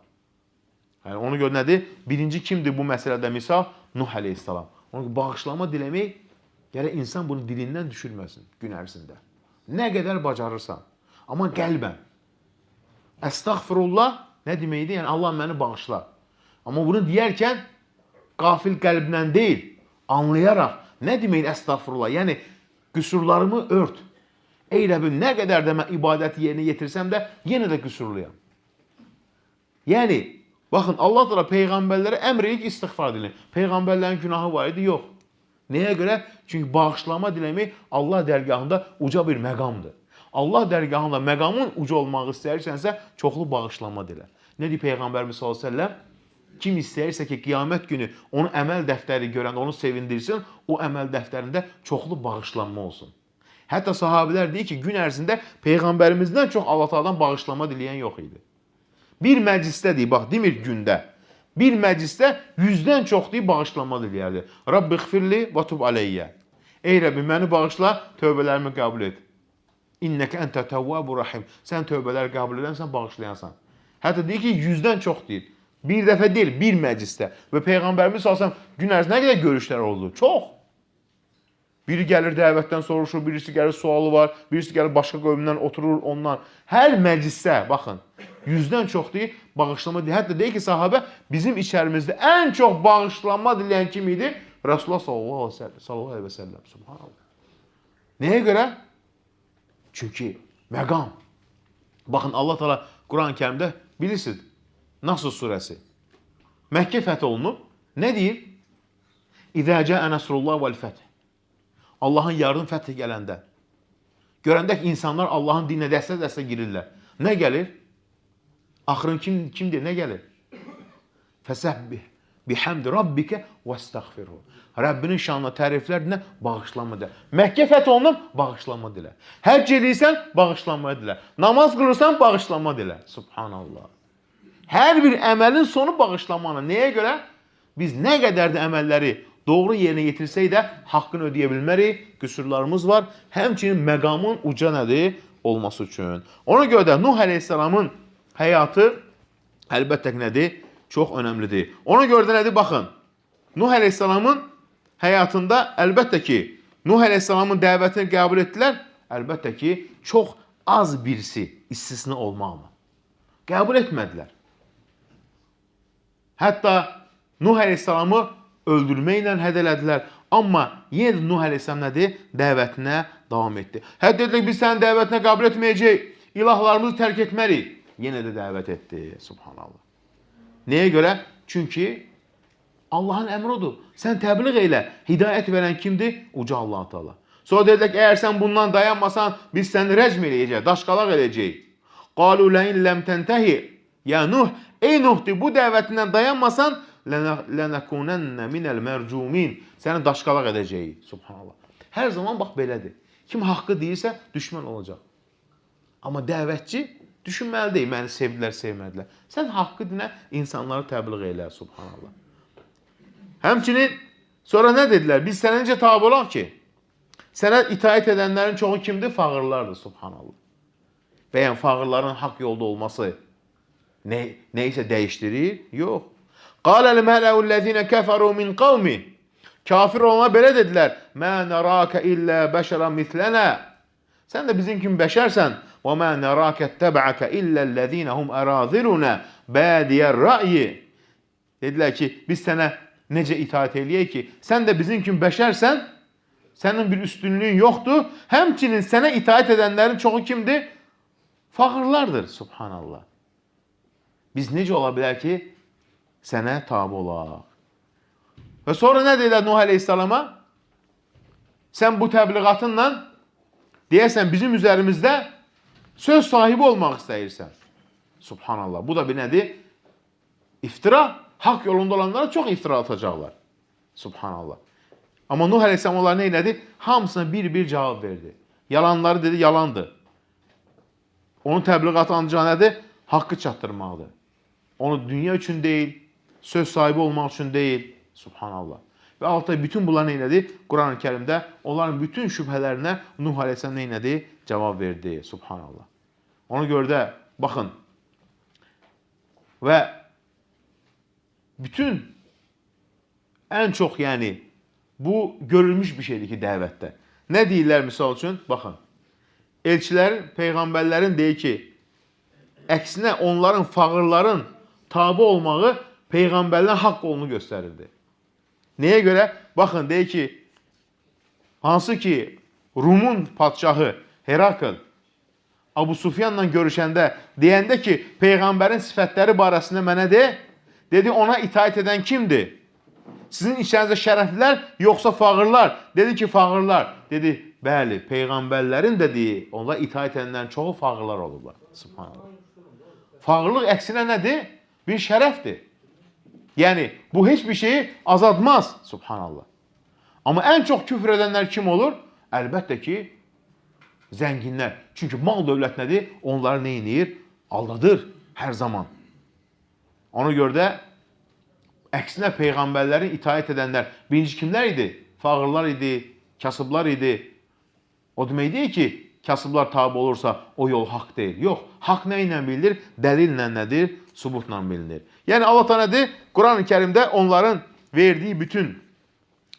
Yəni ona görə nədir? Birinci kimdir bu məsələdə misal? Nuh əleyhissalam. Ona görə bağışlama diləmək, gərək insan bunu dilindən düşürməsin gün ərzində. Nə qədər bacarırsan. Amma qəlbən. Əstəğfirullah nə deməkdir? Yəni Allah məni bağışla. Amma bunu deyərkən qafil qəlblə deyil, anlayaraq. Nə deməkdir əstəğfirullah? Yəni qüsurlarımı ört. Ey Rəbbim, nə qədər də mən ibadəti yerinə yetirsəm də yenə də qüsurluyam. Yəni baxın, Allah Teala peyğəmbərlərə əmr edir ki, istiğfar diləyin. Peyğəmbərlərin günahı var idi? Yox. Nəyə görə? Çünki bağışlama diləmək Allah dərgahında uca bir məqamdır. Allah dərgahında məqamın uca olmağı istəyirsənsə, çoxlu bağışlama dilə. Nə deyir Peyğəmbərimiz sallallahu əleyhi və səlləm? Kim istəyirsə ki, qiyamət günü onu əməl dəftəri görən onu sevindirsin, o əməl dəftərində çoxlu bağışlanma olsun. Hətta sahabələr deyir ki, gün ərzində peyğəmbərimizdən çox Allah Taala'dan bağışlanma diləyən yox idi. Bir məclisdə deyir, bax demir gündə. Bir məclisdə 100-dən çox deyir bağışlanma diləyərdi. Rabbiğfirli və tub aleyyə. Ey Rəbbim məni bağışla, tövbələrimi qəbul et. İnnəkə entə təvvabur rahim. Sən tövbələri qəbul edənsən, bağışlayansan. Hətta deyir ki, 100-dən çox deyir. Bir dəfə deyil, bir məclisdə. Və Peyğəmbərimiz sallallahu əleyhi və səlləm gün ərzində nə qədər görüşlər oldu? Çox. Biri gəlir dəvətdən soruşur, birisi gəlir sualı var, birisi gəlir başqa qövmdən oturur ondan. Hər məclisdə, baxın, 100-dən çox deyir, bağışlama deyir. Hətta deyir ki, sahabə bizim içərimizdə ən çox bağışlanma diləyən kim idi? Rasulullah sallallahu əleyhi və səlləm. Subhanallah. Nəyə görə? Çünki məqam. Baxın, Allah Teala Quran-ı Kərimdə bilirsiniz, Nasr surəsi. Məkkə fəth olunub. Nə deyir? İzə cəə nasrullah vəl fəth. Allahın yardım fəthi gələndə. Görəndə ki, insanlar Allahın dininə dəstə-dəstə girirlər. Nə gəlir? Axırın kim deyir? Nə gəlir? Fəsəbbih bihamdi rabbikə vəstəğfirhu. Rəbbinin şanına təriflər dinə, bağışlanma dilə. Məkkə fəth olunub, bağışlanma dilə. Həcc eləyirsən, bağışlanma dilə. Namaz qılırsan, bağışlanma dilə. Subhanallah. Hər bir əməlin sonu bağışlanmanı. Nəyə görə? Biz nə qədər də əməlləri doğru yerinə yetirsək də haqqını ödəyə bilmərik, qüsurlarımız var. Həmçinin məqamın uca nədir? Olması üçün. Ona görə də Nuh əleyhissalamın həyatı əlbəttə ki nədir? Çox önəmlidir. Ona görə də nədir? Baxın. Nuh əleyhissalamın həyatında əlbəttə ki, Nuh əleyhissalamın dəvətini qəbul etdilər. Əlbəttə ki, çox az birisi istisna olmaqla qəbul etmədilər. Hətta Nuh əleyhissalamı öldürməklə hədələdilər. Amma yenə də Nuh əleyhissalam nədir? Dəvətinə davam etdi. Hətta dedilər biz sənin dəvətinə qəbul etməyəcəyik. İlahlarımızı tərk etmərik. Yenə də dəvət etdi. Subhanallah. Nəyə görə? Çünki Allahın əmri odur. Sən təbliğ elə. Hidayət verən kimdir? Uca Allah Teala. Sonra dedilər ki, əgər sən bundan dayanmasan, biz səni rəcm eləyəcəyik, daşqalaq eləyəcəyik. Qalu la in lem tentehi. Ya Nuh, ey Nuh, bu dəvətindən dayanmasan, lənəkunənnə minəl mərcumin. Səni daşqalaq edəcəyik. Subhanallah. Hər zaman bax belədir. Kim haqqı deyirsə, düşmən olacaq. Amma dəvətçi düşünməli deyil, məni sevdilər, sevmədilər. Sən haqqı dinə, insanları təbliğ elə, subhanallah. Həmçinin sonra nə dedilər? Biz sənə necə tabi olaq ki? Sənə itaət edənlərin çoxu kimdir? Fağırlardır, subhanallah. Və yəni fağırların haqq yolda olması nə isə dəyişdirir? Yox. Qaləl mələu'l-ləzīnə kəfəru min qavmi. Kafir olana belə dedilər: "Mə nərəkə illə bəşərən mislənə." Sən də bizim kimi bəşərsən. Və mə nərəkə təbəəkə illəl-ləzīnə hum ərazilunə bədiyər rəyi. Dedilər ki, biz sənə necə itaət eləyək ki, sən də bizim kimi bəşərsən, sənin bir üstünlüyün yoxdur. Həmçinin sənə itaət edənlərin çoxu kimdir? Fağırlardır, subhanallah. Biz necə ola bilər ki, sənə tabi olaq? Və sonra nə dedilər Nuh əleyhissalama? Sən bu təbliğatınla deyəsən bizim üzərimizdə söz sahibi olmaq istəyirsən. Subhanallah. Bu da bir nədir? İftira. Haqq yolunda olanlara çox iftira atacaqlar. Subhanallah. Amma Nuh əleyhissalam onlara nə elədi? Hamısına bir-bir cavab verdi. Yalanları dedi, yalandır. Onun təbliğatı ancaq nədir? Haqqı çatdırmaqdır. Onu dünya üçün deyil, söz sahibi olmaq üçün deyil. Subhanallah. Və Allah bütün bunları nə elədi? Quran-ı Kərimdə onların bütün şübhələrinə Nuh əleyhissalam nə elədi? Cavab verdi. Subhanallah. Ona görə də baxın və bütün ən çox yəni bu görülmüş bir şeydir ki, dəvətdə. Nə deyirlər misal üçün? Baxın. Elçilərin, peyğəmbərlərin deyir ki, əksinə onların, fağırların tabi olmağı peyğəmbərlərin haqq olduğunu göstərirdi. Nəyə görə? Baxın, deyir ki, hansı ki Rumun padşahı Herakl Abu Sufyanla görüşəndə deyəndə ki, peyğəmbərin sifətləri barəsində mənə de, dedi ona itaət edən kimdir? Sizin içərinizdə şərəflilər yoxsa fağırlar? Dedi ki, fağırlar. Dedi, bəli, peyğəmbərlərin dediyi, onlar itaət edənlərin çoxu fağırlar olurlar. Subhanallah. Fağırlıq əksinə nədir? Bir şərəfdir. Yəni bu heç bir şeyi azaltmaz. Subhanallah. Amma ən çox küfr edənlər kim olur? Əlbəttə ki, zənginlər. Çünki mal dövlət nədir? Onları nə edir? Aldadır hər zaman. Ona görə də əksinə peyğəmbərlərin itaət edənlər birinci kimlər idi? Fağırlar idi, kasıblar idi. O demək deyil ki, kasıblar tabi olursa o yol haqq deyil. Yox, haqq nə ilə bilinir? Dəlillə nədir? Subutla bilinir. Yəni Allah Teala nədir? Quran-ı Kərimdə onların verdiyi bütün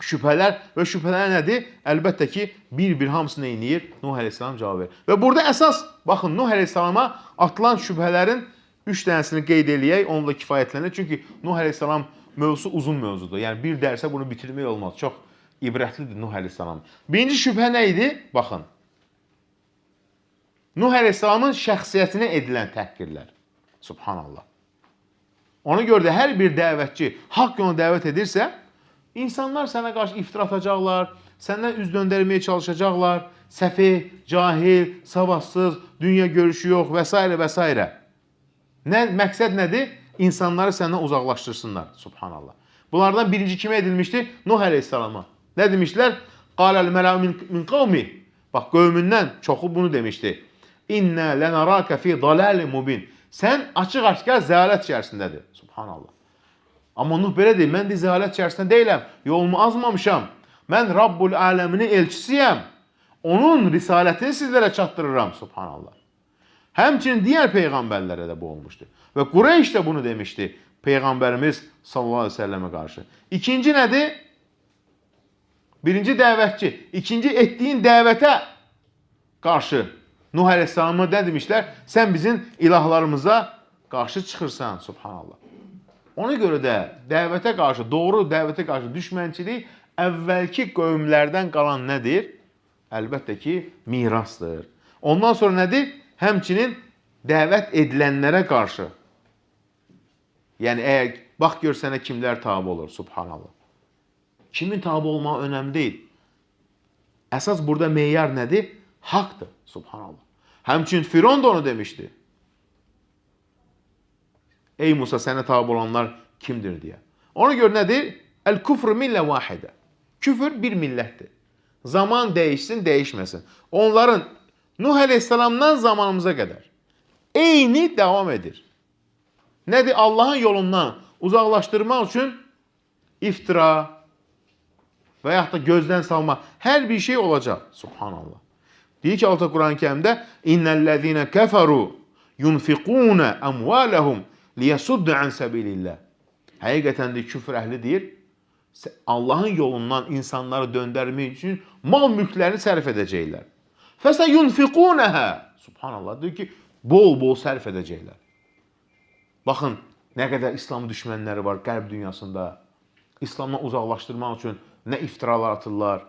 şübhələr və şübhələr nədir? Əlbəttə ki, bir-bir hamısını eləyir. Nuh əleyhissalam cavab verir. Və burada əsas, baxın, Nuh əleyhissalama atılan şübhələrin 3 dənəsini qeyd eləyək, onunla kifayətlənir. Çünki Nuh əleyhissalam mövzusu uzun mövzudur. Yəni bir dərsə bunu bitirmək olmaz. Çox ibrətlidir Nuh əleyhissalam. Birinci şübhə nə idi? Baxın. Nuh əleyhissalamın şəxsiyyətinə edilən təhqirlər. Subhanallah. Ona görə də hər bir dəvətçi haqq yoluna dəvət edirsə, insanlar sənə qarşı iftira atacaqlar, səndən üz döndərməyə çalışacaqlar, səfeh, cahil, savadsız, dünya görüşü yox və s. və s. Nə məqsəd nədir? İnsanları səndən uzaqlaşdırsınlar. Subhanallah. Bunlardan birinci kimə edilmişdi? Nuh əleyhissalama. Nə demişdilər? Qaləl mələu min qavmi. Bax qövmündən çoxu bunu demişdi. İnna lenaraka fi dalalin mubin. Sən açıq-aşkar zəlalət içərisindədir. Subhanallah. Amma Nuh belə deyir, mən də zəlalət içərisində deyiləm, yolumu azmamışam. Mən Rabbul Aləminin elçisiyəm. Onun risalətini sizlərə çatdırıram. Subhanallah. Həmçinin digər peyğəmbərlərə də bu olmuşdu. Və Qureyş də bunu demişdi Peyğəmbərimiz sallallahu əleyhi və səlləmə qarşı. İkinci nədir? Birinci dəvətçi, ikinci etdiyin dəvətə qarşı Nuh əleyhissalama nə demişlər? Sən bizim ilahlarımıza qarşı çıxırsan, subhanallah. Ona görə də dəvətə qarşı, doğru dəvətə qarşı düşmənçilik əvvəlki qövmlərdən qalan nədir? Əlbəttə ki, mirasdır. Ondan sonra nədir? Həmçinin dəvət edilənlərə qarşı. Yəni əgər bax gör sənə kimlər tabe olur, subhanallah. Kimin tabe olmağı önəmli deyil. Əsas burada meyar nədir? Haqdır, subhanallah. Həmçinin Firon da onu demişdi. Ey Musa sənə tabe olanlar kimdir deyə. Ona görə nədir? El-küfrü millə vahidə. Küfür bir millətdir. Zaman dəyişsin, dəyişməsin. Onların Nuh əleyhissalamdan zamanımıza qədər eyni davam edir. Nədir? Allahın yolundan uzaqlaşdırmaq üçün iftira və yaxud da gözdən salma hər bir şey olacaq. Subhanallah. Deyir ki Allah Quran-ı Kərimdə innellezine keferu yunfiquna amwalahum liyasuddu an sabilillah. Həqiqətən də küfr əhli deyir, Allahın yolundan insanları döndərmək üçün mal mülklərini sərf edəcəklər. Fəsə yunfiqunaha. Subhanallah. Deyir ki, bol-bol sərf edəcəklər. Baxın, nə qədər İslam düşmənləri var qərb dünyasında. İslamdan uzaqlaşdırmaq üçün nə iftiralar atırlar.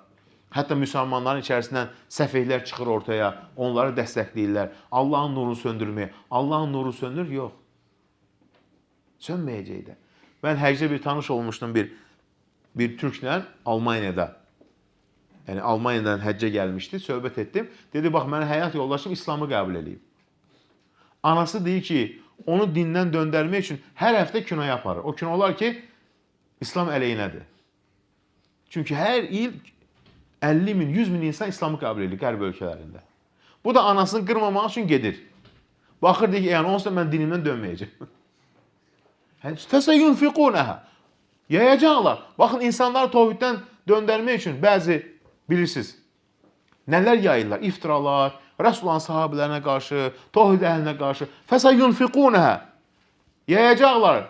Hətta müsəlmanların içərisindən səfehlər çıxır ortaya, onları dəstəkləyirlər. Allahın nurunu söndürməyə. Allahın nuru söndür? Yox. Sönməyəcək də. Mən həccdə bir tanış olmuşdum bir türklə Almaniyada. Yəni Almaniyadan həccə gəlmişdi, söhbət etdim. Dedi, bax mənim həyat yoldaşım İslamı qəbul eləyib. Anası deyir ki, onu dindən döndərmək üçün hər həftə kinoya aparır. O kinolar ki, İslam əleyhinədir. Çünki hər il 50 min, 100 min insan İslamı qəbul edir qərb ölkələrində. Bu da anasını qırmamaq üçün gedir. Baxır deyir ki, yəni onsuz da mən dinimdən dönməyəcəm. Fəsə yunfiqunəhə. Yayacaqlar. Baxın, insanları tovhiddən döndərmək üçün bəzi bilirsiniz, nələr yayırlar? İftiralar, Rəsulullahın sahabələrinə qarşı, tohid əhlinə qarşı. Fəsə yunfiqunəhə. Yayacaqlar.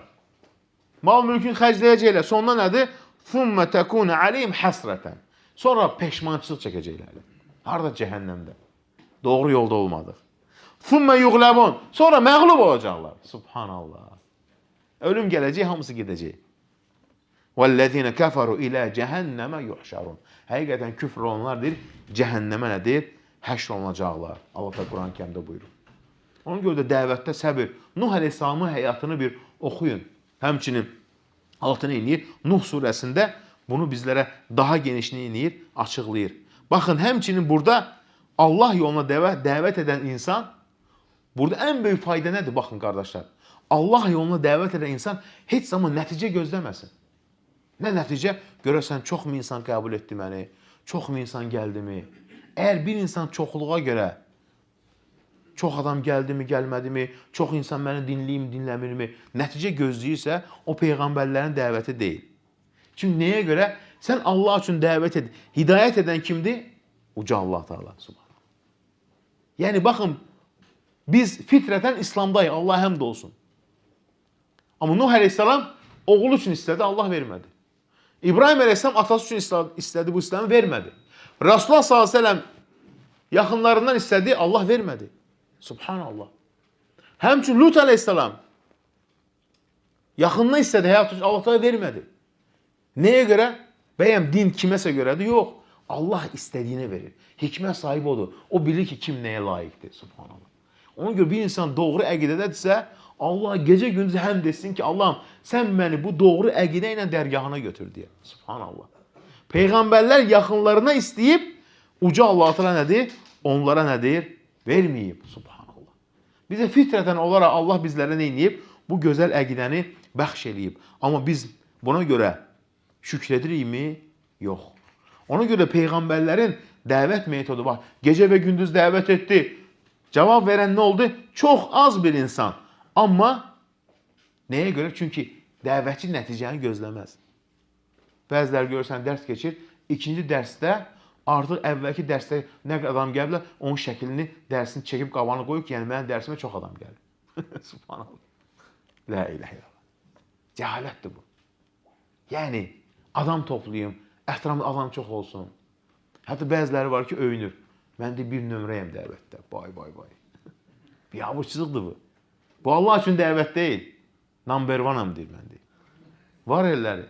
Mal mülkün xərcləyəcəklər. Sonda nədir? Thumma tekunu aleyhim hasratan. Sonra peşmançılıq çəkəcəklər. Harda? Cəhənnəmdə. Doğru yolda olmadıq. Thumma yuğlabun. Sonra məğlub olacaqlar. Subhanallah. Ölüm gələcək, hamısı gedəcək. Vəllezine keferu ilə cəhənnəmə yuhşarun. Həqiqətən küfr olanlar deyir, cəhənnəmə nədir? Həşr olunacaqlar. Allah da Quran-ı Kərimdə buyurur. Ona görə də dəvətdə səbir. Nuh əleyhissalamın həyatını bir oxuyun. Həmçinin Allah da nə eləyir? Nuh surəsində bunu bizlərə daha geniş nə eləyir? Açıqlayır. Baxın, həmçinin burada Allah yoluna dəvət edən insan, burada ən böyük fayda nədir? Baxın qardaşlar. Allah yoluna dəvət edən insan heç zaman nəticə gözləməsin. Nə nəticə? Görəsən çoxmu insan qəbul etdi məni? Çoxmu insan gəldimi? Əgər bir insan çoxluğa görə çox adam gəldimi, gəlmədimi, çox insan məni dinləyim, dinləmirmi, nəticə gözləyirsə, o peyğəmbərlərin dəvəti deyil. Çünki nəyə görə? Sən Allah üçün dəvət et. Hidayət edən kimdir? Uca Allah Teala. Subhanallah. Yəni baxın, biz fitrətən İslamdayıq. Allah həmd olsun. Amma Nuh əleyhissalam oğlu üçün istədi, Allah vermədi. İbrahim əleyhissalam atası üçün istədi, bu İslamı vermədi. Rasulullah sallallahu əleyhi və səlləm yaxınlarından istədi, Allah vermədi. Subhanallah. Həmçinin Lut əleyhissalam yaxından istədi, həyat üçün Allah Teala vermədi. Nəyə görə? Bəyəm din kiməsə görədir? Yox. Allah istədiyini verir. Hikmət sahibi odur. O bilir ki, kim nəyə layiqdir. Subhanallah. Ona görə bir insan doğru əqidədədirsə, Allah gecə gündüz həmd etsin ki, Allahım sən məni bu doğru əqidə ilə dərgahına götür deyə. Subhanallah. Peyğəmbərlər yaxınlarına istəyib, uca Allah Teala nədir? Onlara nədir? Verməyib. Subhanallah. Bizə fitrətən olaraq Allah bizlərə nə eləyib? Bu gözəl əqidəni bəxş eləyib. Amma biz buna görə şükr edirikmi? Yox. Ona görə peyğəmbərlərin dəvət metodu var. Gecə və gündüz dəvət etdi. Cavab verən nə oldu? Çox az bir insan. Amma nəyə görə? Çünki dəvətçi nəticəni gözləməz. Bəziləri görürsən dərs keçir, ikinci dərsdə artıq əvvəlki dərsdə nə qədər adam gəliblər, onun şəklini, dərsini çəkib qabanı qoyub ki, yəni mənim dərsimə çox adam gəlir. Subhanallah. La ilahe illallah. Cəhalətdir bu. Yəni adam toplayım, ətrafımda adam çox olsun. Hətta bəziləri var ki, öyünür. Mən də bir nömrəyəm dəvətdə. Vay, vay, vay. Biabırçılıqdır bu. Bu Allah üçün dəvət deyil. Number one-am deyir mən deyir. Var elləri.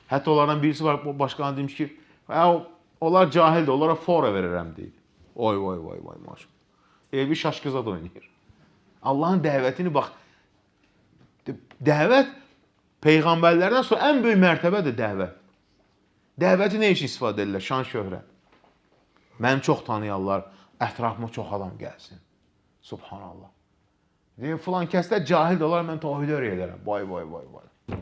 Hətta onlardan birisi var, başqanı demiş ki, onlar cahildir, onlara fora verirəm deyir. Oy, vay, vay, vay, maşallah. Elə bir şaşqıza da oynayır. Allahın dəvətini bax. Dəvət peyğəmbərlərdən sonra ən böyük mərtəbədir dəvət. Dəvəti nə üçün istifadə edirlər? Şan şöhrət. Məni çox tanıyarlar, ətrafıma çox adam gəlsin. Subhanallah. Deyir, filan kəslər cahildir, onlar mən tohid öyrədərəm. Vay, vay, vay, vay.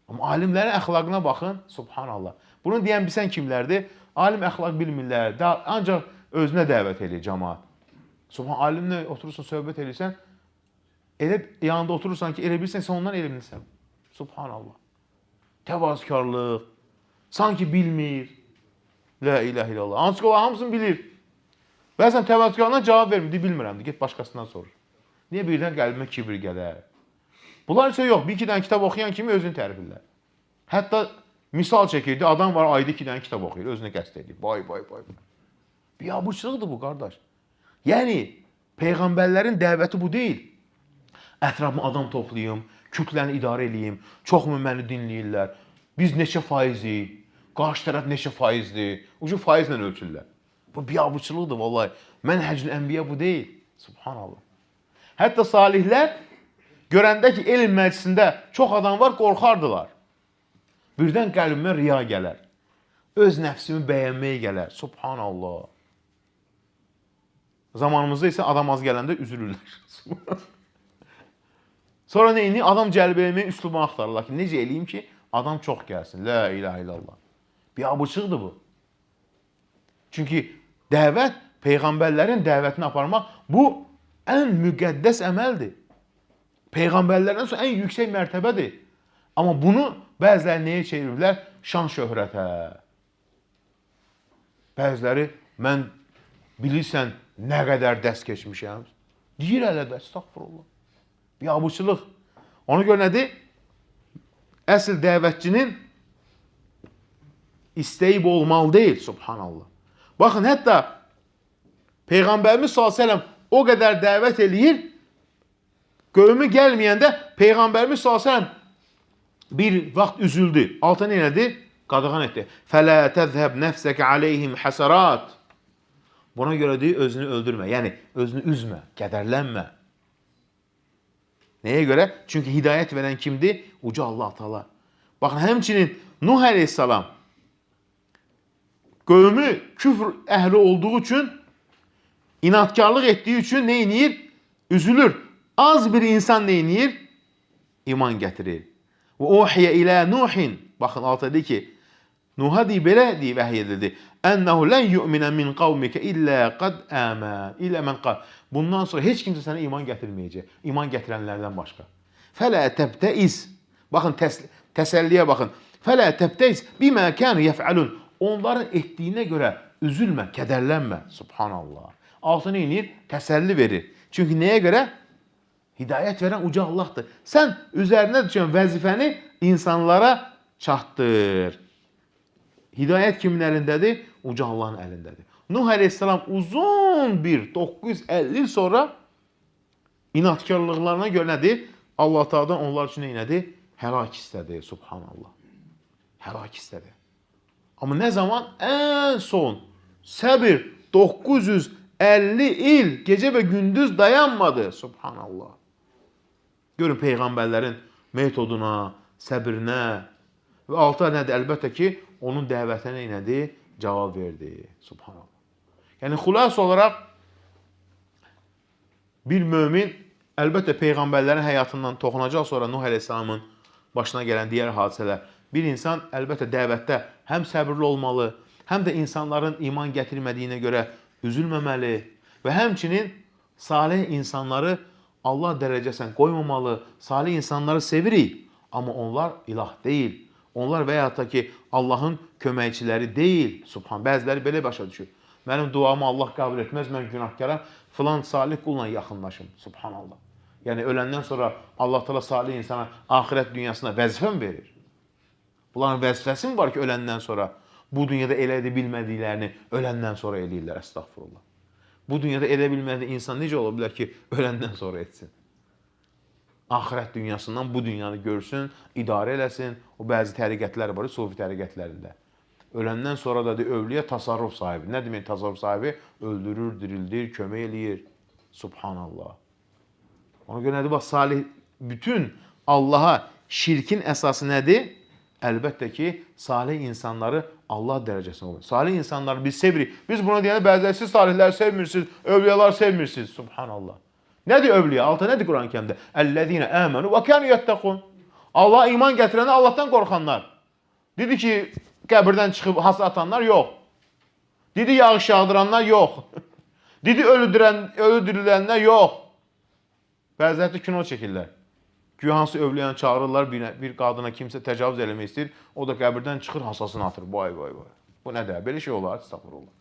Amma alimlərin əxlaqına baxın, subhanallah. Bunu deyən bilsən kimlərdir? Alim əxlaq bilmirlər, ancaq özünə dəvət eləyir cəmaat. Subhan, alimlə oturursan, söhbət eləyirsən, elə yanında oturursan ki, elə bilirsən, sən ondan elmlisən. Subhanallah. Təvazökarlıq, sanki bilmir. La ilahe illallah. Hansı ki, hamısını bilir. Bəzən təvazökarlığına cavab vermir, deyir, bilmirəm, get başqasından sorur. Niyə birdən qəlbimə kibir gələr? Bunlar isə yox, bir iki dənə kitab oxuyan kimi özünü tərif edirlər. Hətta misal çəkirdi, adam var ayda 2 dənə kitab oxuyur, özünə qəsd edir. Vay, vay, vay. Biabırçılıqdır bu, qardaş. Yəni, peyğəmbərlərin dəvəti bu deyil. Ətrafıma adam toplayım, kütləni idarə eləyim, çoxmu məni dinləyirlər, biz neçə faizik, qarşı tərəf neçə faizdir, ucu faizlə ölçürlər. Bu biabırçılıqdır vallahi. Mənhəcül ənbiya bu deyil. Subhanallah. Hətta salihlər görəndə ki, elm məclisində çox adam var, qorxardılar. Birdən qəlbimə riya gələr. Öz nəfsimi bəyənməyə gələr. Subhanallah. Zamanımızda isə adam az gələndə üzülürlər. Sonra nə edir? Adam cəlb eləməyin üslubunu axtarırlar ki, necə eləyim ki, adam çox gəlsin. La ilahe illallah. Biabırçılıqdır bu. Çünki dəvət, peyğəmbərlərin dəvətini aparmaq bu ən müqəddəs əməldir. Peyğəmbərlərdən sonra ən yüksək mərtəbədir. Amma bunu bəziləri nəyə çeviriblər? Şan şöhrətə. Bəziləri mən bilirsən nə qədər dərs keçmişəm. Deyir hələ də, estağfurullah. Biabırçılıq. Ona görə nədir? Əsl dəvətçinin istəyi bu olmalı deyil, subhanallah. Baxın, hətta Peyğəmbərimiz sallallahu əleyhi və səlləm o qədər dəvət eləyir, qövmü gəlməyəndə Peyğəmbərimiz sallallahu əleyhi və səlləm bir vaxt üzüldü. Altı nə elədi? Qadağan etdi. Fələ təzhəb nəfsəkə aleyhim həsərat. Buna görə deyir, özünü öldürmə. Yəni, özünü üzmə, kədərlənmə. Nəyə görə? Çünki hidayət verən kimdir? Uca Allah Teala. Baxın, həmçinin Nuh əleyhissalam qövmü küfr əhli olduğu üçün, inatkarlıq etdiyi üçün nə edir? Üzülür. Az bir insan neyniyir? İman gətirir. Və uhiyə ilə Nuhin. Baxın Allah deyir ki, Nuha deyir belə deyir vəhy edildi. Ennehu len yu'mine min qavmike illa qad aman. İlla men qal. Bundan sonra heç kimsə sənə iman gətirməyəcək. İman gətirənlərdən başqa. Fələ təbtəis. Baxın təsəlliyə baxın. Fələ təbtəis bimə kanu yef'alun. Onların etdiyinə görə üzülmə, kədərlənmə. Subhanallah. Allah nə edir? Təsəlli verir. Çünki nəyə görə? Hidayət verən uca Allahdır. Sən üzərinə düşən vəzifəni insanlara çatdır. Hidayət kimin əlindədir? Uca Allahın əlindədir. Nuh əleyhissalam uzun bir 950 il sonra inatkarlıqlarına görə nədir? Allah Taala'dan onlar üçün nə elədi? Həlak istədi. Subhanallah. Həlak istədi. Amma nə zaman? Ən son səbir 950 il gecə və gündüz dayanmadı. Subhanallah. Görün peyğəmbərlərin metoduna, səbrinə və altı nədir? Əlbəttə ki, onun dəvətinə nədir? Cavab verdi. Subhanallah. Yəni xülasə olaraq bir mömin əlbəttə peyğəmbərlərin həyatından toxunacaq sonra Nuh əleyhissalamın başına gələn digər hadisələr. Bir insan əlbəttə dəvətdə həm səbirli olmalı, həm də insanların iman gətirmədiyinə görə üzülməməli və həmçinin salih insanları Allah dərəcəsinə qoymamalı. Salih insanları sevirik, amma onlar ilah deyil. Onlar və ya da ki Allahın köməkçiləri deyil. Subhan. Bəziləri belə başa düşür. Mənim duamı Allah qəbul etməz, mən günahkaram. Filan salih qulla yaxınlaşım. Subhanallah. Yəni öləndən sonra Allah Teala salih insana axirət dünyasına vəzifə mi verir? Bunların vəzifəsi mi var ki, öləndən sonra bu dünyada elə edə bilmədiklərini öləndən sonra eləyirlər? Əstəğfurullah. Bu dünyada edə bilmədiyi insan necə ola bilər ki, öləndən sonra etsin? Axirət dünyasından bu dünyanı görsün, idarə eləsin. O bəzi təriqətlər var, sufi təriqətlərində. Öləndən sonra da övliya tasarruf sahibi. Nə demək tasarruf sahibi? Öldürür, dirildir, kömək eləyir. Subhanallah. Ona görə nədir? Bax, salih bütün Allaha şirkin əsası nədir? Əlbəttə ki, salih insanları Allah dərəcəsinə qoyur. Salih insanları biz sevirik. Biz buna deyəndə bəziləri siz salihləri sevmirsiniz, övliyalar sevmirsiniz. Subhanallah. Nədir övliya? Alta nədir Quran-ı Kərimdə? Əllezine amenu və kanu yettəqun. Allaha iman gətirənlər, Allahdan qorxanlar. Dedi ki, qəbirdən çıxıb hasa atanlar yox. Dedi yağış yağdıranlar yox. Dedi ölü dirilənlər yox. Bəziləri də kino çəkirlər. Güya hansı övliyanı çağırırlar, bir qadına kimsə təcavüz eləmək istəyir, o da qəbirdən çıxır, hasasını atır. Vay, vay, vay. Bu nədir? Belə şey olar, estağfurullah.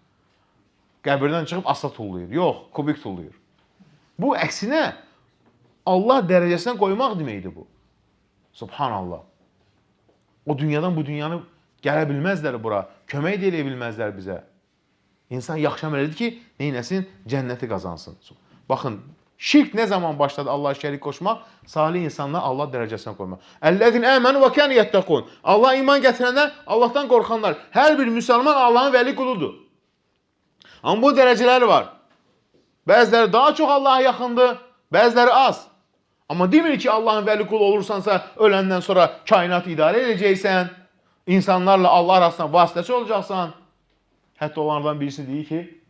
Qəbirdən çıxıb asa tullayır. Yox, kubik tullayır. Bu əksinə Allah dərəcəsinə qoymaq deməkdir bu. Subhanallah. O dünyadan bu dünyanı gələ bilməzlər bura. Kömək də eləyə bilməzlər bizə. İnsan yaxşı əməl edir ki, neynəsin? Cənnəti qazansın. Baxın, şirk nə zaman başladı Allaha şərik qoşmaq? Salih insanlar Allah dərəcəsinə qoymaq. Əlləzine amenu və kanu yettəqun. Allah iman gətirənlər, Allahdan qorxanlar. Hər bir müsəlman Allahın vəli quludur. Amma bu dərəcələri var. Bəziləri daha çox Allaha yaxındır, bəziləri az. Amma demir ki, Allahın vəli qulu olursansa, öləndən sonra kainatı idarə edəcəksən, insanlarla Allah arasında vasitəçi olacaqsan. Hətta onlardan birisi deyir ki,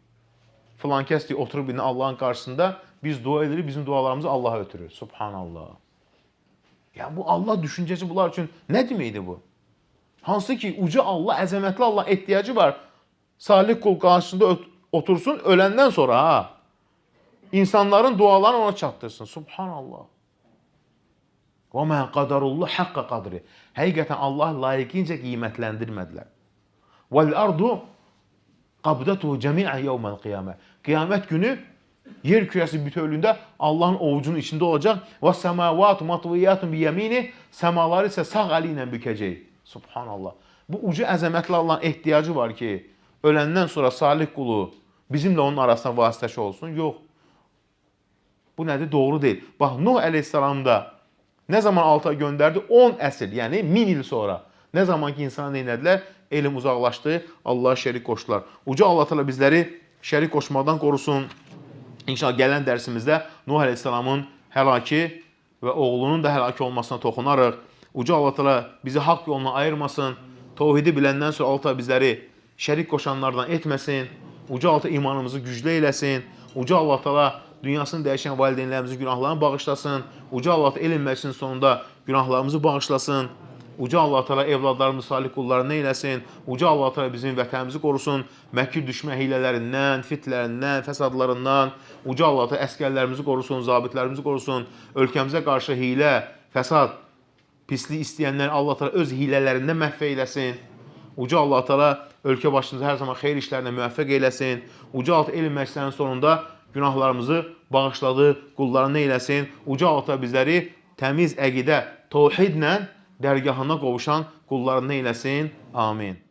filan kəs deyir, oturub indi Allahın qarşısında biz dua edirik, bizim dualarımızı Allaha ötürür. Subhanallah. Ya bu Allah düşüncəsi bunlar üçün nə deməkdir bu? Hansı ki, uca Allah, əzəmətli Allah ehtiyacı var. Salih qul qarşısında otursun öləndən sonra ha. İnsanların dualarını ona çatdırsın. Subhanallah. Və mə qadarullah haqqa qadri. Həqiqətən Allah layiqincə qiymətləndirmədilər. Vəl ardu qabdatuhu cemi'an yevməl qiyamə. Qiyamət günü yer kürəsi bütövlüyündə Allahın ovucunun içində olacaq. Və səmavatu matviyyatun bi yemini. Səmaları isə sağ əli ilə bükəcək. Subhanallah. Bu uca əzəmətli Allahın ehtiyacı var ki, öləndən sonra salih qulu bizimlə onun arasında vasitəçi olsun. Yox. Bu nədir? Doğru deyil. Bax, Nuh əleyhissalam da nə zaman alta göndərdi? 10 əsr, yəni 1000 il sonra. Nə zaman ki insanı neynədilər? Elm uzaqlaşdı, Allaha şərik qoşdular. Uca Allah Teala bizləri şərik qoşmaqdan qorusun. İnşallah gələn dərsimizdə Nuh əleyhissalamın həlaki və oğlunun da həlak olmasına toxunarıq. Uca Allah Teala bizi haqq yoluna ayırmasın. Təvhidi biləndən sonra Allah Teala bizləri şərik qoşanlardan etməsin. Uca Allah Teala imanımızı güclü eyləsin. Uca Allah Teala Dünyasını dəyişən valideynlərimizin günahlarını bağışlasın. Uca Allah elm məclisinin sonunda günahlarımızı bağışlasın. Uca Allah Teala evladlarımızı salih qullarından eyləsin. Uca Allah Teala bizim vətənimizi qorusun. Məkir düşmən hiylələrindən, fitlərindən, fəsadlarından. Uca Allah Teala əskərlərimizi qorusun, zabitlərimizi qorusun. Ölkəmizə qarşı hiylə, fəsad, pislik istəyənlər Allah Teala öz hilələrindən məhv eyləsin. Uca Allah Teala ölkə başımızı hər zaman xeyir işlərinə müvəffəq eyləsin. Uca Allah elm məclislərinin sonunda günahlarımızı bağışladı, qullarına eyləsin. Uca Allah Teala bizləri təmiz əqidə, təvhidlə dərgahına qovuşan qullarına eyləsin. Amin.